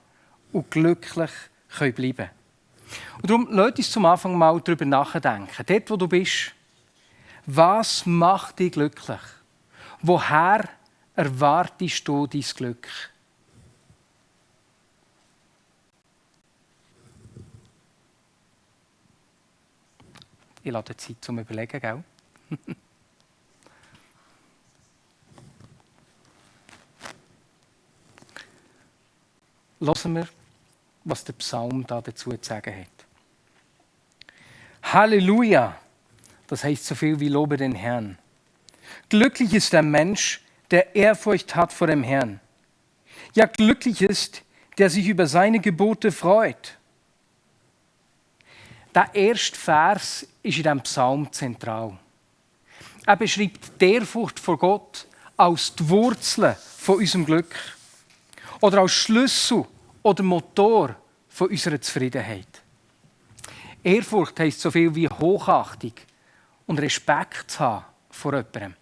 und glücklich bleiben können. Und darum lasst uns zum Anfang mal darüber nachdenken. Dort, wo du bist, was macht dich glücklich? Woher erwartest du dein Glück? Ich lasse Zeit zum Überlegen, gell? Hören wir, was der Psalm da dazu zu sagen hat. Halleluja! Das heißt so viel wie Lobe den Herrn. Glücklich ist der Mensch, der Ehrfurcht hat vor dem Herrn. Ja, glücklich ist, der sich über seine Gebote freut. Der erste Vers ist in diesem Psalm zentral. Er beschreibt die Ehrfurcht vor Gott als die Wurzel von unserem Glück oder als Schlüssel oder Motor von unserer Zufriedenheit. Ehrfurcht heisst so viel wie Hochachtung und Respekt zu haben vor jemandem.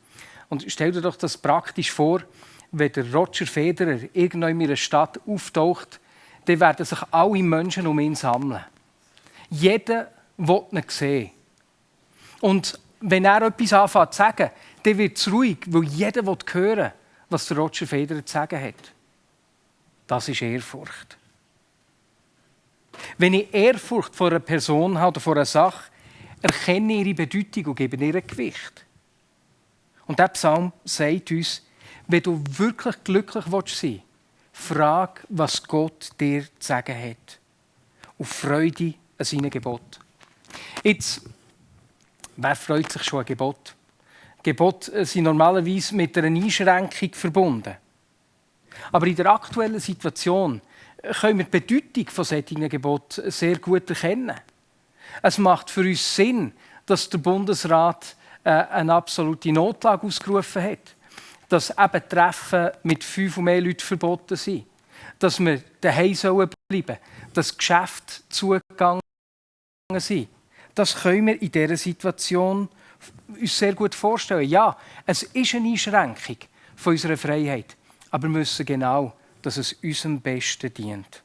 Und stell dir doch das praktisch vor, wenn der Roger Federer irgendwo in einer Stadt auftaucht, dann werden sich alle Menschen um ihn sammeln. Jeder will ihn sehen. Und wenn er etwas anfängt zu sagen, dann wird es ruhig, weil jeder will hören, was der Roger Federer zu sagen hat. Das ist Ehrfurcht. Wenn ich Ehrfurcht vor einer Person habe oder vor einer Sache, erkenne ich ihre Bedeutung und gebe ihr Gewicht. Und der Psalm sagt uns, wenn du wirklich glücklich sein willst, frag, was Gott dir zu sagen hat. Und freue dich an seinen Gebot. Jetzt, wer freut sich schon an Gebot? Gebote sind normalerweise mit einer Einschränkung verbunden. Aber in der aktuellen Situation können wir die Bedeutung von solchen Geboten sehr gut erkennen. Es macht für uns Sinn, dass der Bundesrat eine absolute Notlage ausgerufen hat. Dass eben Treffen mit 5 und mehr Leuten verboten sind. Dass wir daheim bleiben sollen. Dass Geschäfte zugegangen sind. Das können wir in dieser Situation uns sehr gut vorstellen. Ja, es ist eine Einschränkung von unserer Freiheit. Aber wir wissen genau, dass es unserem Besten dient.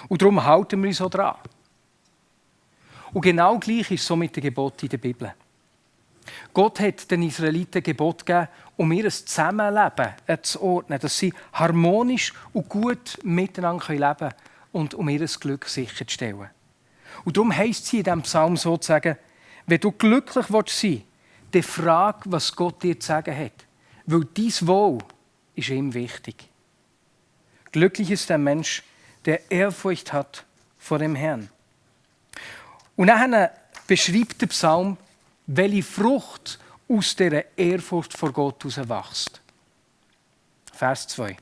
Und darum halten wir uns auch dran. Und genau gleich ist es so mit den Geboten in der Bibel. Gott hat den Israeliten Gebot gegeben, um ihr Zusammenleben zu ordnen, dass sie harmonisch und gut miteinander leben können und um ihr Glück sicherzustellen. Und darum heisst sie in diesem Psalm sozusagen, wenn du glücklich sein willst, dann frag, was Gott dir zu sagen hat. Weil dein Wohl ist ihm wichtig. Glücklich ist der Mensch, der Ehrfurcht hat vor dem Herrn. Und dann beschreibt der Psalm, welche Frucht aus dieser Ehrfurcht vor Gott herauswächst. Vers 2.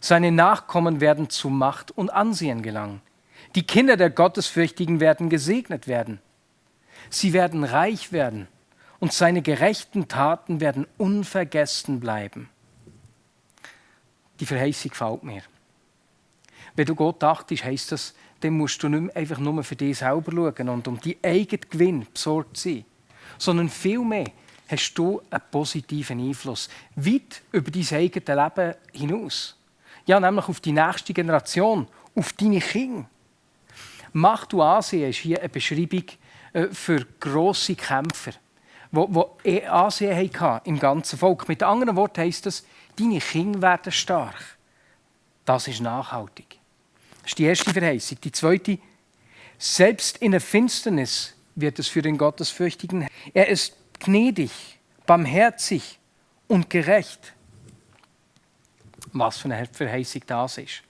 Seine Nachkommen werden zu Macht und Ansehen gelangen. Die Kinder der Gottesfürchtigen werden gesegnet werden. Sie werden reich werden und seine gerechten Taten werden unvergessen bleiben. Die Verheißung gefällt mir. Wenn du Gott achtest, heisst das, dann musst du nicht mehr einfach nur für dich selber schauen und um deinen eigenen Gewinn besorgt sein, sondern vielmehr hast du einen positiven Einfluss, weit über dein eigenes Leben hinaus. Ja, nämlich auf die nächste Generation, auf deine Kinder. Macht und Ansehen ist hier eine Beschreibung für grosse Kämpfer, die Ansehen hatten im ganzen Volk. Mit anderen Worten heisst das, deine Kinder werden stark. Das ist nachhaltig. Das ist die erste Verheißung. Die zweite, selbst in der Finsternis wird es für den Gottesfürchtigen. Er ist gnädig, barmherzig und gerecht. Was für eine Verheißung das ist.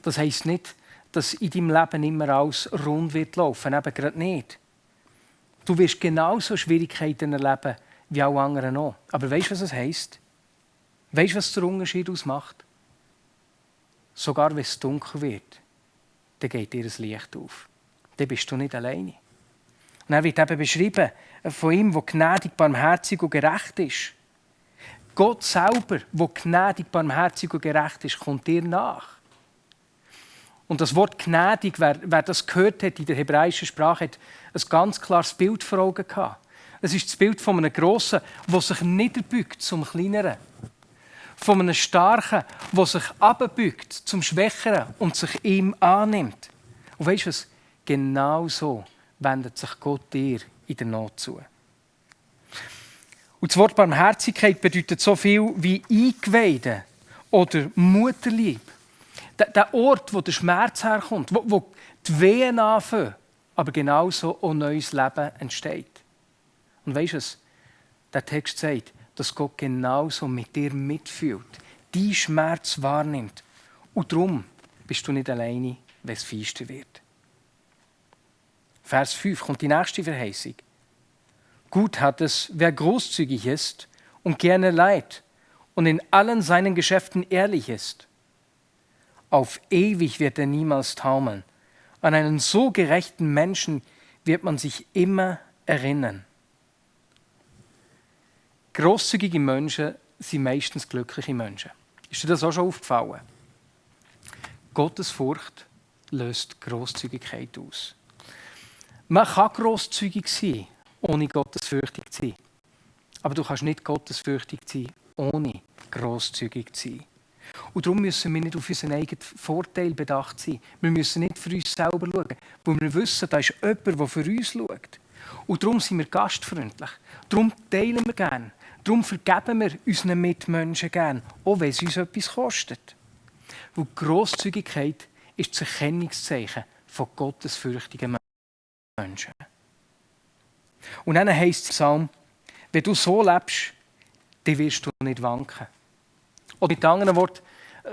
Das heisst nicht, dass in deinem Leben immer alles rund wird laufen, eben gerade nicht. Du wirst genauso Schwierigkeiten erleben wie alle anderen auch. Aber weißt du, was es heisst? Weißt du, was der Unterschied ausmacht? Sogar wenn es dunkel wird, dann geht dir ein Licht auf. Dann bist du nicht alleine. Und dann wird eben beschrieben von ihm, der gnädig, barmherzig und gerecht ist. Gott selber, der gnädig, barmherzig und gerecht ist, kommt dir nach. Und das Wort gnädig, wer das gehört hat in der hebräischen Sprache, hat ein ganz klares Bild vor Augen gehabt. Es ist das Bild von einem Grossen, der sich niederbeugt zum Kleineren. Von einem Starken, der sich abbeugt zum Schwächeren und sich ihm annimmt. Und weißt du was? Genau so wendet sich Gott dir in der Not zu. Und das Wort Barmherzigkeit bedeutet so viel wie Eingeweide oder Mutterlieb. Der Ort, wo der Schmerz herkommt, wo die Wehen anfangen, aber genauso auch neues Leben entsteht. Und weisst du was? Der Text sagt, dass Gott genauso mit dir mitfühlt, deinen Schmerz wahrnimmt. Und darum bist du nicht alleine, wenn es feister wird. Vers 5 kommt die nächste Verheißung. Gut hat es, wer großzügig ist und gerne leiht und in allen seinen Geschäften ehrlich ist. Auf ewig wird er niemals taumeln. An einen so gerechten Menschen wird man sich immer erinnern. Grosszügige Menschen sind meistens glückliche Menschen. Ist dir das auch schon aufgefallen? Gottesfurcht löst Grosszügigkeit aus. Man kann grosszügig sein, ohne gottesfürchtig zu sein. Aber du kannst nicht gottesfürchtig sein, ohne grosszügig zu sein. Und darum müssen wir nicht auf unseren eigenen Vorteil bedacht sein. Wir müssen nicht für uns selber schauen, weil wir wissen, da ist jemand, der für uns schaut. Und darum sind wir gastfreundlich. Darum teilen wir gerne. Darum vergeben wir unseren Mitmenschen gerne, auch wenn es uns etwas kostet. Weil Grosszügigkeit ist das Erkennungszeichen von gottesfürchtigen Menschen. Und dann heisst es im Psalm, wenn du so lebst, dann wirst du nicht wanken. Oder mit anderen Worten,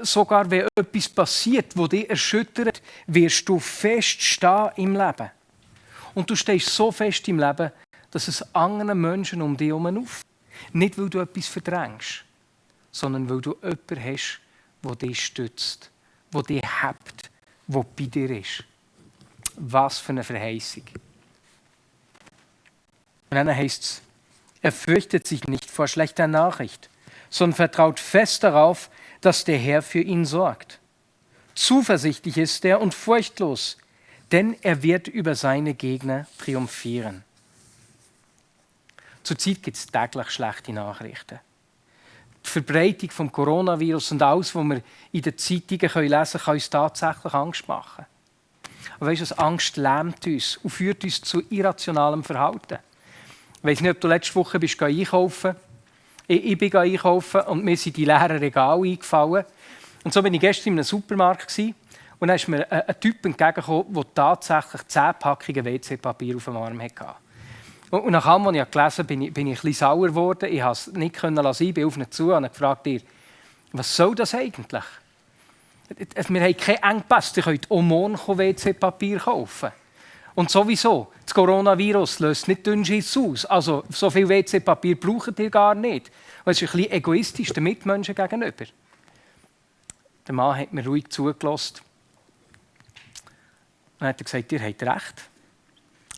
sogar wenn etwas passiert, das dich erschüttert, wirst du fest stehen im Leben. Und du stehst so fest im Leben, dass es anderen Menschen um dich herum aufgeht. Nicht, weil du etwas verdrängst, sondern weil du jemanden hast, der dich stützt, der dich hebt, der bei dir ist. Was für eine Verheißung. Und dann heisst es, er fürchtet sich nicht vor schlechter Nachricht, sondern vertraut fest darauf, dass der Herr für ihn sorgt. Zuversichtlich ist er und furchtlos, denn er wird über seine Gegner triumphieren. Zurzeit gibt es täglich schlechte Nachrichten. Die Verbreitung des Coronavirus und alles, was wir in den Zeitungen lesen können, kann uns tatsächlich Angst machen. Aber weisst du, Angst lähmt uns und führt uns zu irrationalem Verhalten. Ich weiss nicht, ob du letzte Woche bist einkaufen. Ich bin einkaufen und mir sind die leeren Regale eingefallen. Und so war ich gestern in einem Supermarkt und dann ist mir ein Typ entgegengekommen, der tatsächlich 10 Packungen WC-Papier auf dem Arm hatte. Und nach allem, was ich gelesen habe, bin ich ein bisschen sauer geworden. Ich konnte es nicht lassen, bin auf ihn zu und habe gefragt, was soll das eigentlich? Wir haben keinen Engpass, ihr könnt Omon WC-Papier kaufen. Und sowieso, das Coronavirus löst nicht Dünnschiss aus. Also so viel WC-Papier braucht ihr gar nicht. Und es ist ein bisschen egoistisch den Mitmenschen gegenüber. Der Mann hat mir ruhig zugelassen. Und dann hat er gesagt, ihr habt recht.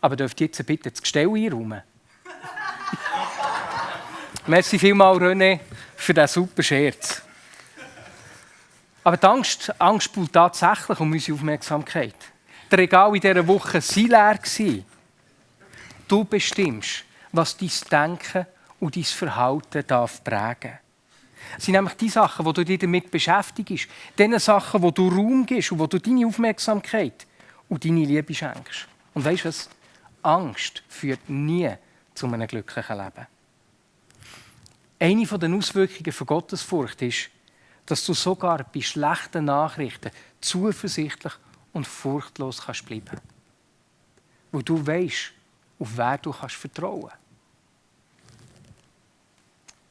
Aber dürft ihr jetzt bitte das Gestell einräumen? Merci vielmals, René, für diesen super Scherz. Aber die Angst baut tatsächlich um unsere Aufmerksamkeit. Die Regale in dieser Woche waren leer. Du bestimmst, was dein Denken und dein Verhalten darf prägen. Es sind nämlich die Sachen, wo du dich damit beschäftigst, die Sachen, wo du Raum gibst und wo du deine Aufmerksamkeit und deine Liebe schenkst. Und weisst du was? Angst führt nie zu einem glücklichen Leben. Eine der Auswirkungen von Gottesfurcht ist, dass du sogar bei schlechten Nachrichten zuversichtlich und furchtlos kannst bleiben. Weil du weisst, auf wen du kannst vertrauen.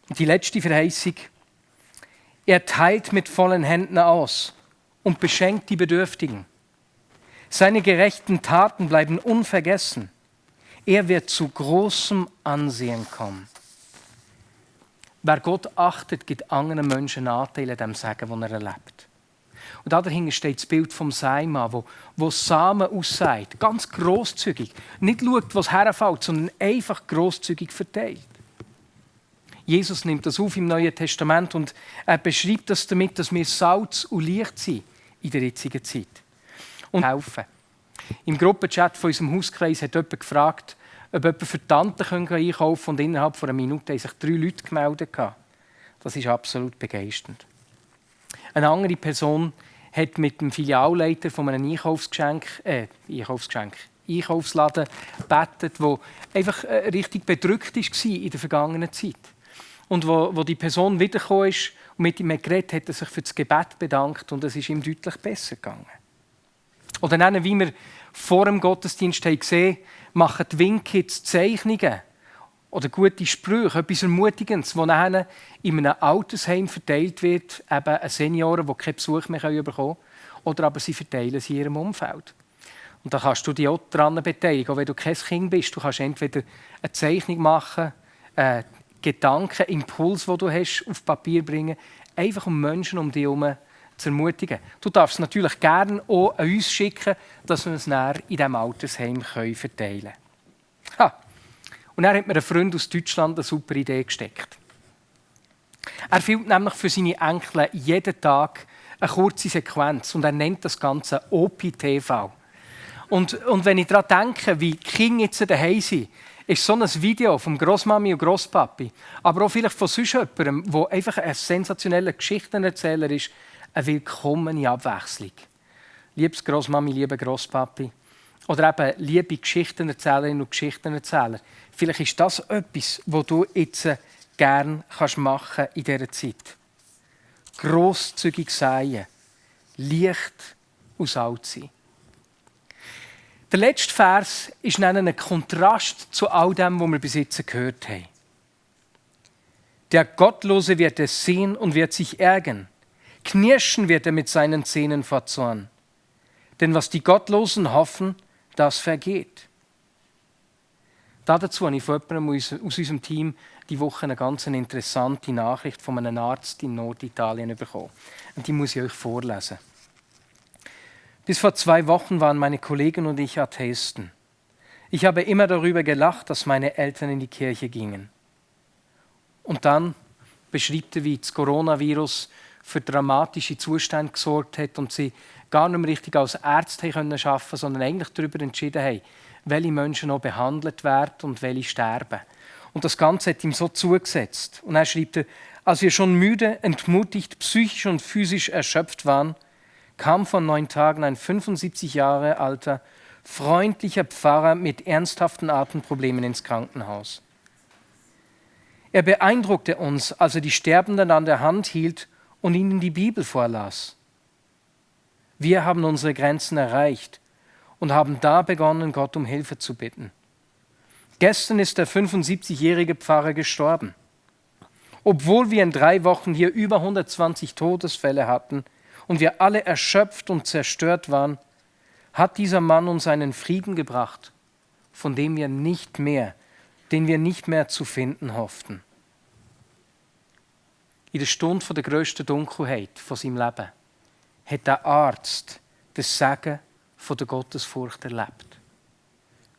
Und die letzte Verheißung. Er teilt mit vollen Händen aus und beschenkt die Bedürftigen. Seine gerechten Taten bleiben unvergessen. Er wird zu großem Ansehen kommen. Wer Gott achtet, gibt anderen Menschen Anteile an dem Segen, den er erlebt. Und dahinter steht das Bild vom Seimann, wo Samen aussät, ganz grosszügig. Nicht schaut, was herfällt, sondern einfach grosszügig verteilt. Jesus nimmt das auf im Neuen Testament und er beschreibt das damit, dass wir Salz und Licht sind in der jetzigen Zeit. Und helfen. Im Gruppenchat von unserem Hauskreis hat jemand gefragt, ob jemand für die Tante einkaufen kann. Und innerhalb von einer Minute haben sich 3 Leute gemeldet. Das ist absolut begeisternd. Eine andere Person hat mit dem Filialleiter von einem Einkaufsladen gebetet, der einfach richtig bedrückt war in der vergangenen Zeit. Und wo die Person wiedergekommen ist und mit ihm geredet hat, er sich für das Gebet bedankt und es ist ihm deutlich besser gegangen. Oder dann, wie wir vor dem Gottesdienst haben gesehen, machen die Winkids Zeichnungen oder gute Sprüche, etwas Ermutigendes, das dann in einem Altersheim verteilt wird, eben an Senioren, die keinen Besuch mehr bekommen können, oder aber sie verteilen sie in ihrem Umfeld. Und da kannst du dich auch daran beteiligen, auch wenn du kein Kind bist. Du kannst entweder eine Zeichnung machen, Gedanken, Impuls, den du hast, auf Papier bringen, einfach um Menschen um dich herum zu ermutigen. Du darfst es natürlich gerne auch an uns schicken, dass wir es dann in diesem Altersheim verteilen können. Und dann hat mir ein Freund aus Deutschland eine super Idee gesteckt. Er filmt nämlich für seine Enkel jeden Tag eine kurze Sequenz und er nennt das Ganze OPTV. Und wenn ich daran denke, wie die Kinder jetzt daheim sind, ist so ein Video von Grossmami und Grosspapi, aber auch vielleicht von sonst jemandem, der einfach ein sensationeller Geschichtenerzähler ist, eine willkommene Abwechslung. Liebes Grossmami, lieber Grosspapi, oder eben liebe Geschichtenerzählerinnen und Geschichtenerzähler, vielleicht ist das etwas, was du jetzt gerne machen in dieser Zeit. Grosszügig sein, Licht aus alt sein. Der letzte Vers ist ein Kontrast zu all dem, was wir bis jetzt gehört haben. Der Gottlose wird es sehen und wird sich ärgern. Knirschen wird er mit seinen Zähnen vor Zorn. Denn was die Gottlosen hoffen, das vergeht. Dazu habe ich von jemandem aus unserem Team die Woche eine ganz interessante Nachricht von einem Arzt in Norditalien bekommen. Und die muss ich euch vorlesen. Bis vor 2 Wochen waren meine Kollegen und ich Atheisten. Ich habe immer darüber gelacht, dass meine Eltern in die Kirche gingen. Und dann beschrieb er, wie das Coronavirus für dramatische Zustände gesorgt hat und sie gar nicht mehr richtig als Ärzte arbeiten konnten, sondern eigentlich darüber entschieden haben, welche Menschen noch behandelt werden und welche sterben. Und das Ganze hat ihm so zugesetzt. Und er schrieb, als wir schon müde, entmutigt, psychisch und physisch erschöpft waren, kam vor 9 Tagen ein 75 Jahre alter, freundlicher Pfarrer mit ernsthaften Atemproblemen ins Krankenhaus. Er beeindruckte uns, als er die Sterbenden an der Hand hielt und ihnen die Bibel vorlas. Wir haben unsere Grenzen erreicht und haben da begonnen, Gott um Hilfe zu bitten. Gestern ist der 75-jährige Pfarrer gestorben. Obwohl wir in 3 Wochen hier über 120 Todesfälle hatten und wir alle erschöpft und zerstört waren, hat dieser Mann uns einen Frieden gebracht, den wir nicht mehr zu finden hofften. In der Stunde der grössten Dunkelheit von seinem Leben hat der Arzt das Segen von der Gottesfurcht erlebt.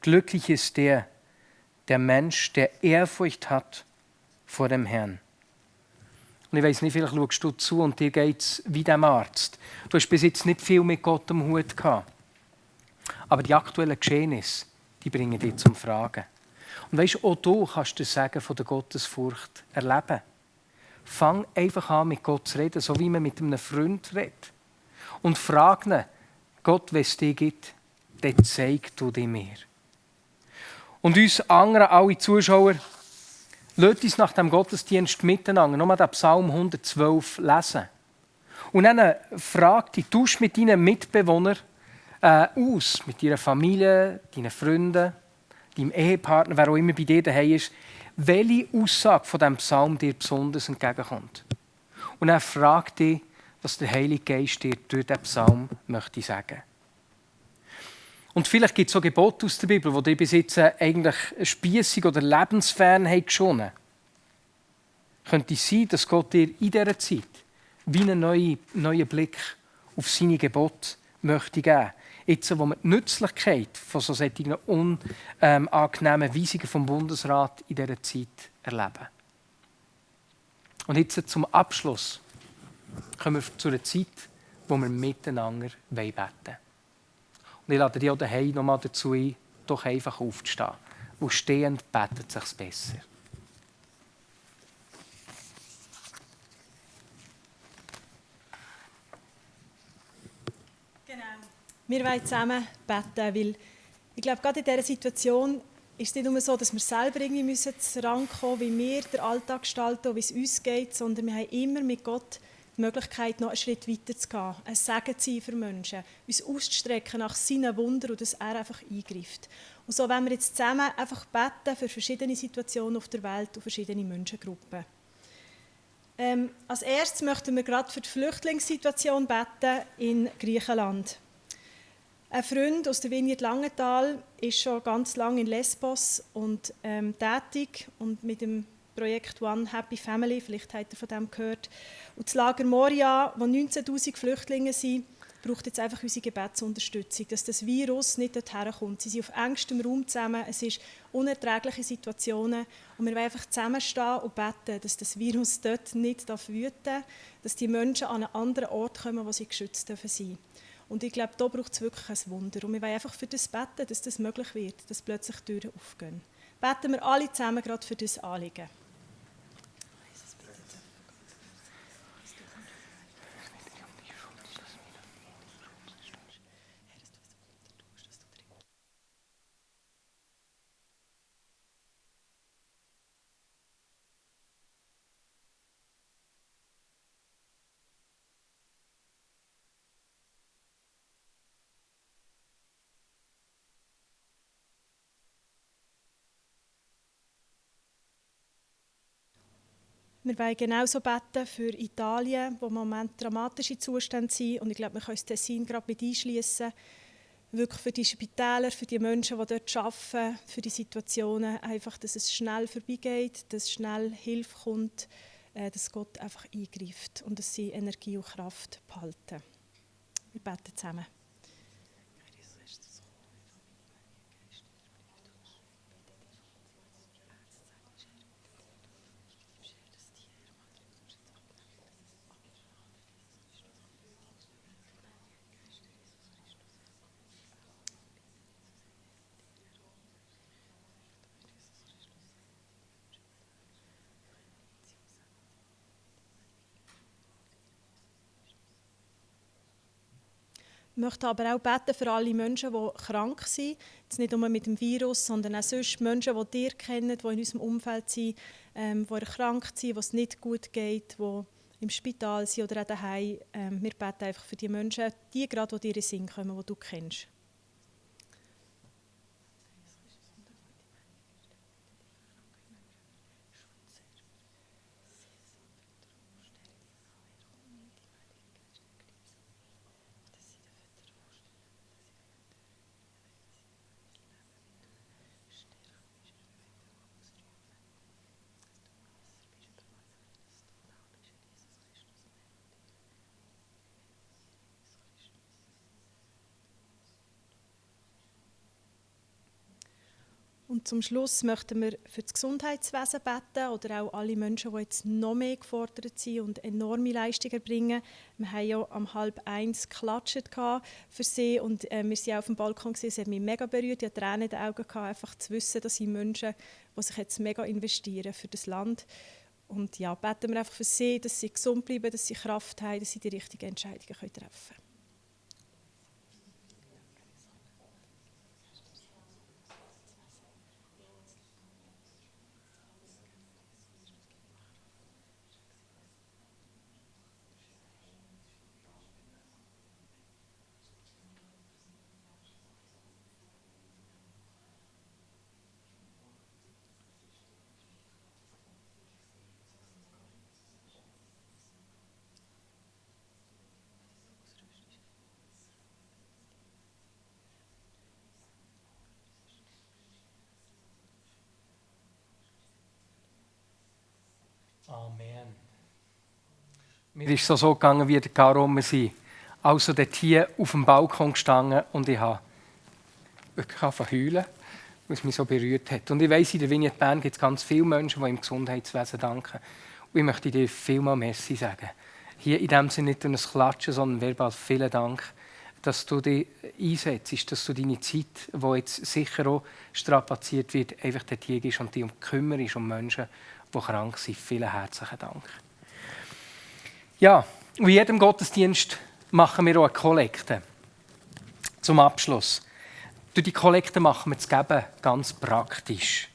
Glücklich ist der Mensch, der Ehrfurcht hat vor dem Herrn. Und ich weiss nicht, vielleicht schaust du zu und dir geht es wie dem Arzt. Du hast bis jetzt nicht viel mit Gott am Hut gehabt. Aber die aktuellen Geschehnisse, die bringen dich zum Fragen. Und weisst du, auch du kannst das Segen von der Gottesfurcht erleben. Fang einfach an, mit Gott zu reden, so wie man mit einem Freund redet. Und frag ihn, Gott, wenn es dich gibt, dann zeig du dir mir. Und uns anderen, alle Zuschauer, lasst uns nach dem Gottesdienst miteinander nochmal den Psalm 112 lesen. Und dann frag dich, tausch mit deinen Mitbewohnern aus, mit deiner Familie, deinen Freunden, deinem Ehepartner, wer auch immer bei dir daheim ist, welche Aussage von diesem Psalm dir besonders entgegenkommt. Und dann frag dich, was der Heilige Geist dir durch diesen Psalm möchte sagen. Und vielleicht gibt es so Gebote aus der Bibel, die dir bis jetzt eigentlich spiessig oder lebensfern geschonen haben. Könnte es sein, dass Gott dir in dieser Zeit wie einen neuen Blick auf seine Gebote möchte geben. Jetzt, wo wir die Nützlichkeit von solchen unangenehmen Weisungen vom Bundesrat in dieser Zeit erleben. Und jetzt zum Abschluss kommen wir zu einer Zeit, wo wir miteinander beten wollen. Und ich lade dich auch daheim noch mal dazu ein, doch einfach aufzustehen. Wo stehend betet es sich besser. Genau. Wir wollen zusammen beten, weil ich glaube, gerade in dieser Situation ist es nicht nur so, dass wir selber irgendwie müssen rankommen, wie wir den Alltag gestalten, wie es uns geht, sondern wir haben immer mit Gott die Möglichkeit, noch einen Schritt weiter zu gehen, ein Segen zu sein für Menschen, uns auszustrecken nach seinen Wundern und dass er einfach eingreift. Und so wollen wir jetzt zusammen einfach beten für verschiedene Situationen auf der Welt und verschiedene Menschengruppen. Als erstes möchten wir gerade für die Flüchtlingssituation beten in Griechenland. Ein Freund aus der Vineyard Langenthal ist schon ganz lange in Lesbos und tätig und mit dem Projekt One Happy Family, vielleicht habt ihr von dem gehört. Und das Lager Moria, wo 19'000 Flüchtlinge sind, braucht jetzt einfach unsere Gebetsunterstützung, dass das Virus nicht dorthin kommt. Sie sind auf engstem Raum zusammen, es ist unerträgliche Situationen und wir wollen einfach zusammenstehen und beten, dass das Virus dort nicht wüten darf, dass die Menschen an einen anderen Ort kommen, wo sie geschützt sein dürfen. Und ich glaube, da braucht es wirklich ein Wunder. Und wir wollen einfach für das beten, dass das möglich wird, dass plötzlich Türen aufgehen. Beten wir alle zusammen gerade für das Anliegen. Wir wollen genauso beten für Italien, wo im Moment dramatische Zustände sind. Und ich glaube, wir können das Tessin gerade mit einschliessen. Wirklich für die Spitäler, für die Menschen, die dort arbeiten, für die Situationen. Einfach, dass es schnell vorbeigeht, dass schnell Hilfe kommt, dass Gott einfach eingreift und dass sie Energie und Kraft behalten. Wir beten zusammen. Ich möchte aber auch beten für alle Menschen, die krank sind. Jetzt nicht nur mit dem Virus, sondern auch sonst Menschen, die ihr kennt, die in unserem Umfeld sind, die erkrankt sind, wo es nicht gut geht, die im Spital sind oder auch daheim. Wir beten einfach für die Menschen, die gerade, die dir in den Sinn kommen, die du kennst. Und zum Schluss möchten wir für das Gesundheitswesen beten oder auch alle Menschen, die jetzt noch mehr gefordert sind und enorme Leistungen bringen. Wir haben ja um 12:30 geklatscht für sie und wir waren auf dem Balkon. Es hat mich mega berührt, ich hatte Tränen in den Augen, einfach zu wissen, dass sind Menschen, die sich jetzt mega investieren für das Land. Und ja, beten wir einfach für sie, dass sie gesund bleiben, dass sie Kraft haben, dass sie die richtigen Entscheidungen treffen können. Amen. Mir ist es so gegangen, wie der Caro wir sind. Also dort hier auf dem Balkon gestanden und ich habe wirklich heulen, weil es mich so berührt hat. Und ich weiss, in der Vineyard Bern gibt es ganz viele Menschen, die im Gesundheitswesen danken. Und ich möchte dir vielmal Merci sagen. Hier in dem Sinne nicht nur ein Klatschen, sondern verbal vielen Dank, dass du dich einsetzt, dass du deine Zeit, die jetzt sicher auch strapaziert wird, einfach dort hier gehst und dich kümmerst um Menschen, die krank sind. Vielen herzlichen Dank. Ja, und in jedem Gottesdienst machen wir auch eine Kollekte. Zum Abschluss. Durch die Kollekte machen wir das Geben ganz praktisch.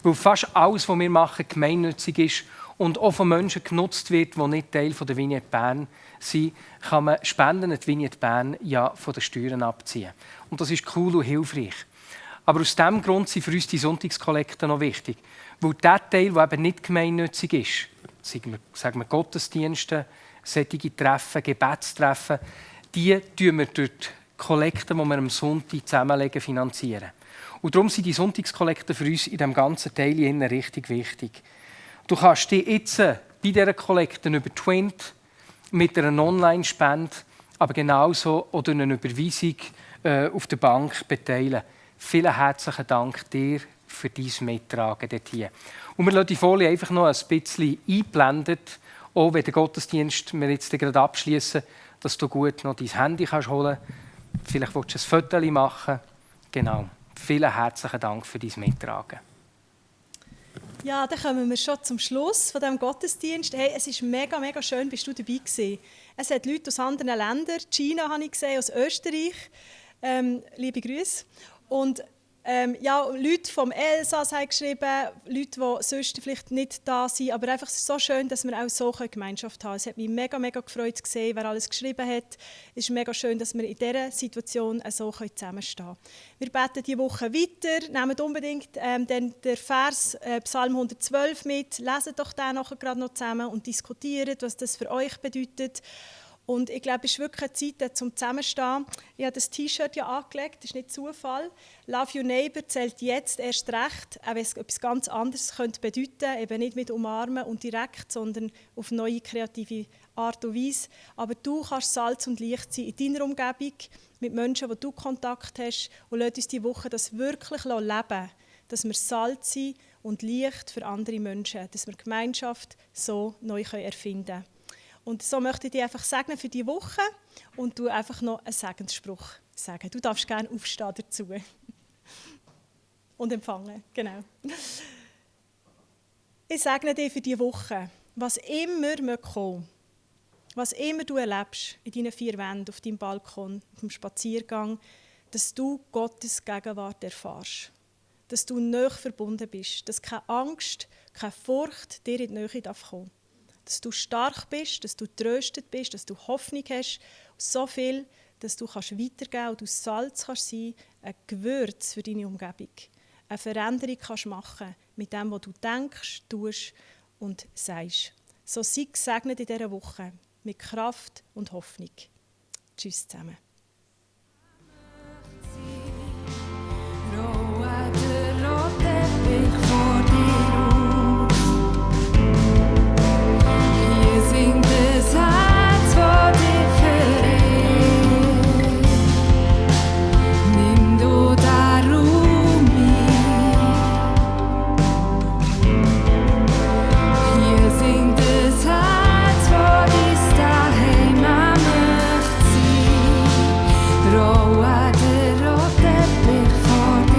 Weil fast alles, was wir machen, gemeinnützig ist und auch von Menschen genutzt wird, die nicht Teil der Vignette Bern sind, kann man Spenden an die Vignette Bern ja von den Steuern abziehen. Und das ist cool und hilfreich. Aber aus diesem Grund sind für uns die Sonntagskollekten noch wichtig. Weil der Teil, der eben nicht gemeinnützig ist, sagen wir Gottesdienste, solche Treffen, Gebetstreffen, die tun wir durch die Kollekten, die wir am Sonntag zusammenlegen, finanzieren. Und darum sind die Sonntagskollekten für uns in diesem ganzen Teil richtig wichtig. Du kannst dich jetzt bei dieser Kollekte über Twint mit einer Online-Spende, aber genauso oder eine Überweisung auf der Bank beteiligen. Vielen herzlichen Dank dir für dein Mittragen dort hier. Und wir lassen die Folie einfach noch ein bisschen eingeblendet, auch wenn der Gottesdienst wir jetzt gerade abschließen, dass du gut noch dein Handy kannst holen kannst. Vielleicht willst du ein Foto machen. Genau. Vielen herzlichen Dank für dein Mittragen. Ja, dann kommen wir schon zum Schluss von diesem Gottesdienst. Hey, es ist mega, mega schön, bist du dabei gewesen. Es hat Leute aus anderen Ländern, China habe ich gesehen, aus Österreich. Liebe Grüße. Und ja, Leute vom Elsass haben geschrieben, Leute, die sonst vielleicht nicht da sind. Aber einfach so schön, dass wir auch so Gemeinschaft haben. Es hat mich mega, mega gefreut zu sehen, wer alles geschrieben hat. Es ist mega schön, dass wir in dieser Situation so zusammenstehen können. Wir beten diese Woche weiter. Nehmt unbedingt den Vers Psalm 112 mit. Leset doch den nachher gerade noch zusammen und diskutiert, was das für euch bedeutet. Und ich glaube, es ist wirklich eine Zeit zum Zusammenstehen. Ich habe das T-Shirt ja angelegt, das ist nicht Zufall. Love your neighbor zählt jetzt erst recht, auch wenn es etwas ganz anderes könnte bedeuten, eben nicht mit umarmen und direkt, sondern auf neue kreative Art und Weise. Aber du kannst Salz und Licht sein in deiner Umgebung, mit Menschen, die du Kontakt hast. Und lass uns diese Woche das wirklich leben, dass wir Salz sind und Licht für andere Menschen, dass wir Gemeinschaft so neu erfinden können. Und so möchte ich dich einfach segnen für diese Woche und du einfach noch einen Segensspruch sagen. Du darfst gerne aufstehen dazu. Und empfangen, genau. Ich segne dich für diese Woche, was immer kommen, was immer du erlebst in deinen 4 Wänden, auf deinem Balkon, auf dem Spaziergang, dass du Gottes Gegenwart erfährst. Dass du nahe verbunden bist, dass keine Angst, keine Furcht dir in die Nähe kommen darf. Dass du stark bist, dass du tröstet bist, dass du Hoffnung hast. So viel, dass du weitergeben kannst und du Salz kannst sein, ein Gewürz für deine Umgebung. Eine Veränderung kannst machen mit dem, was du denkst, tust und sagst. So sei gesegnet in dieser Woche mit Kraft und Hoffnung. Tschüss zusammen.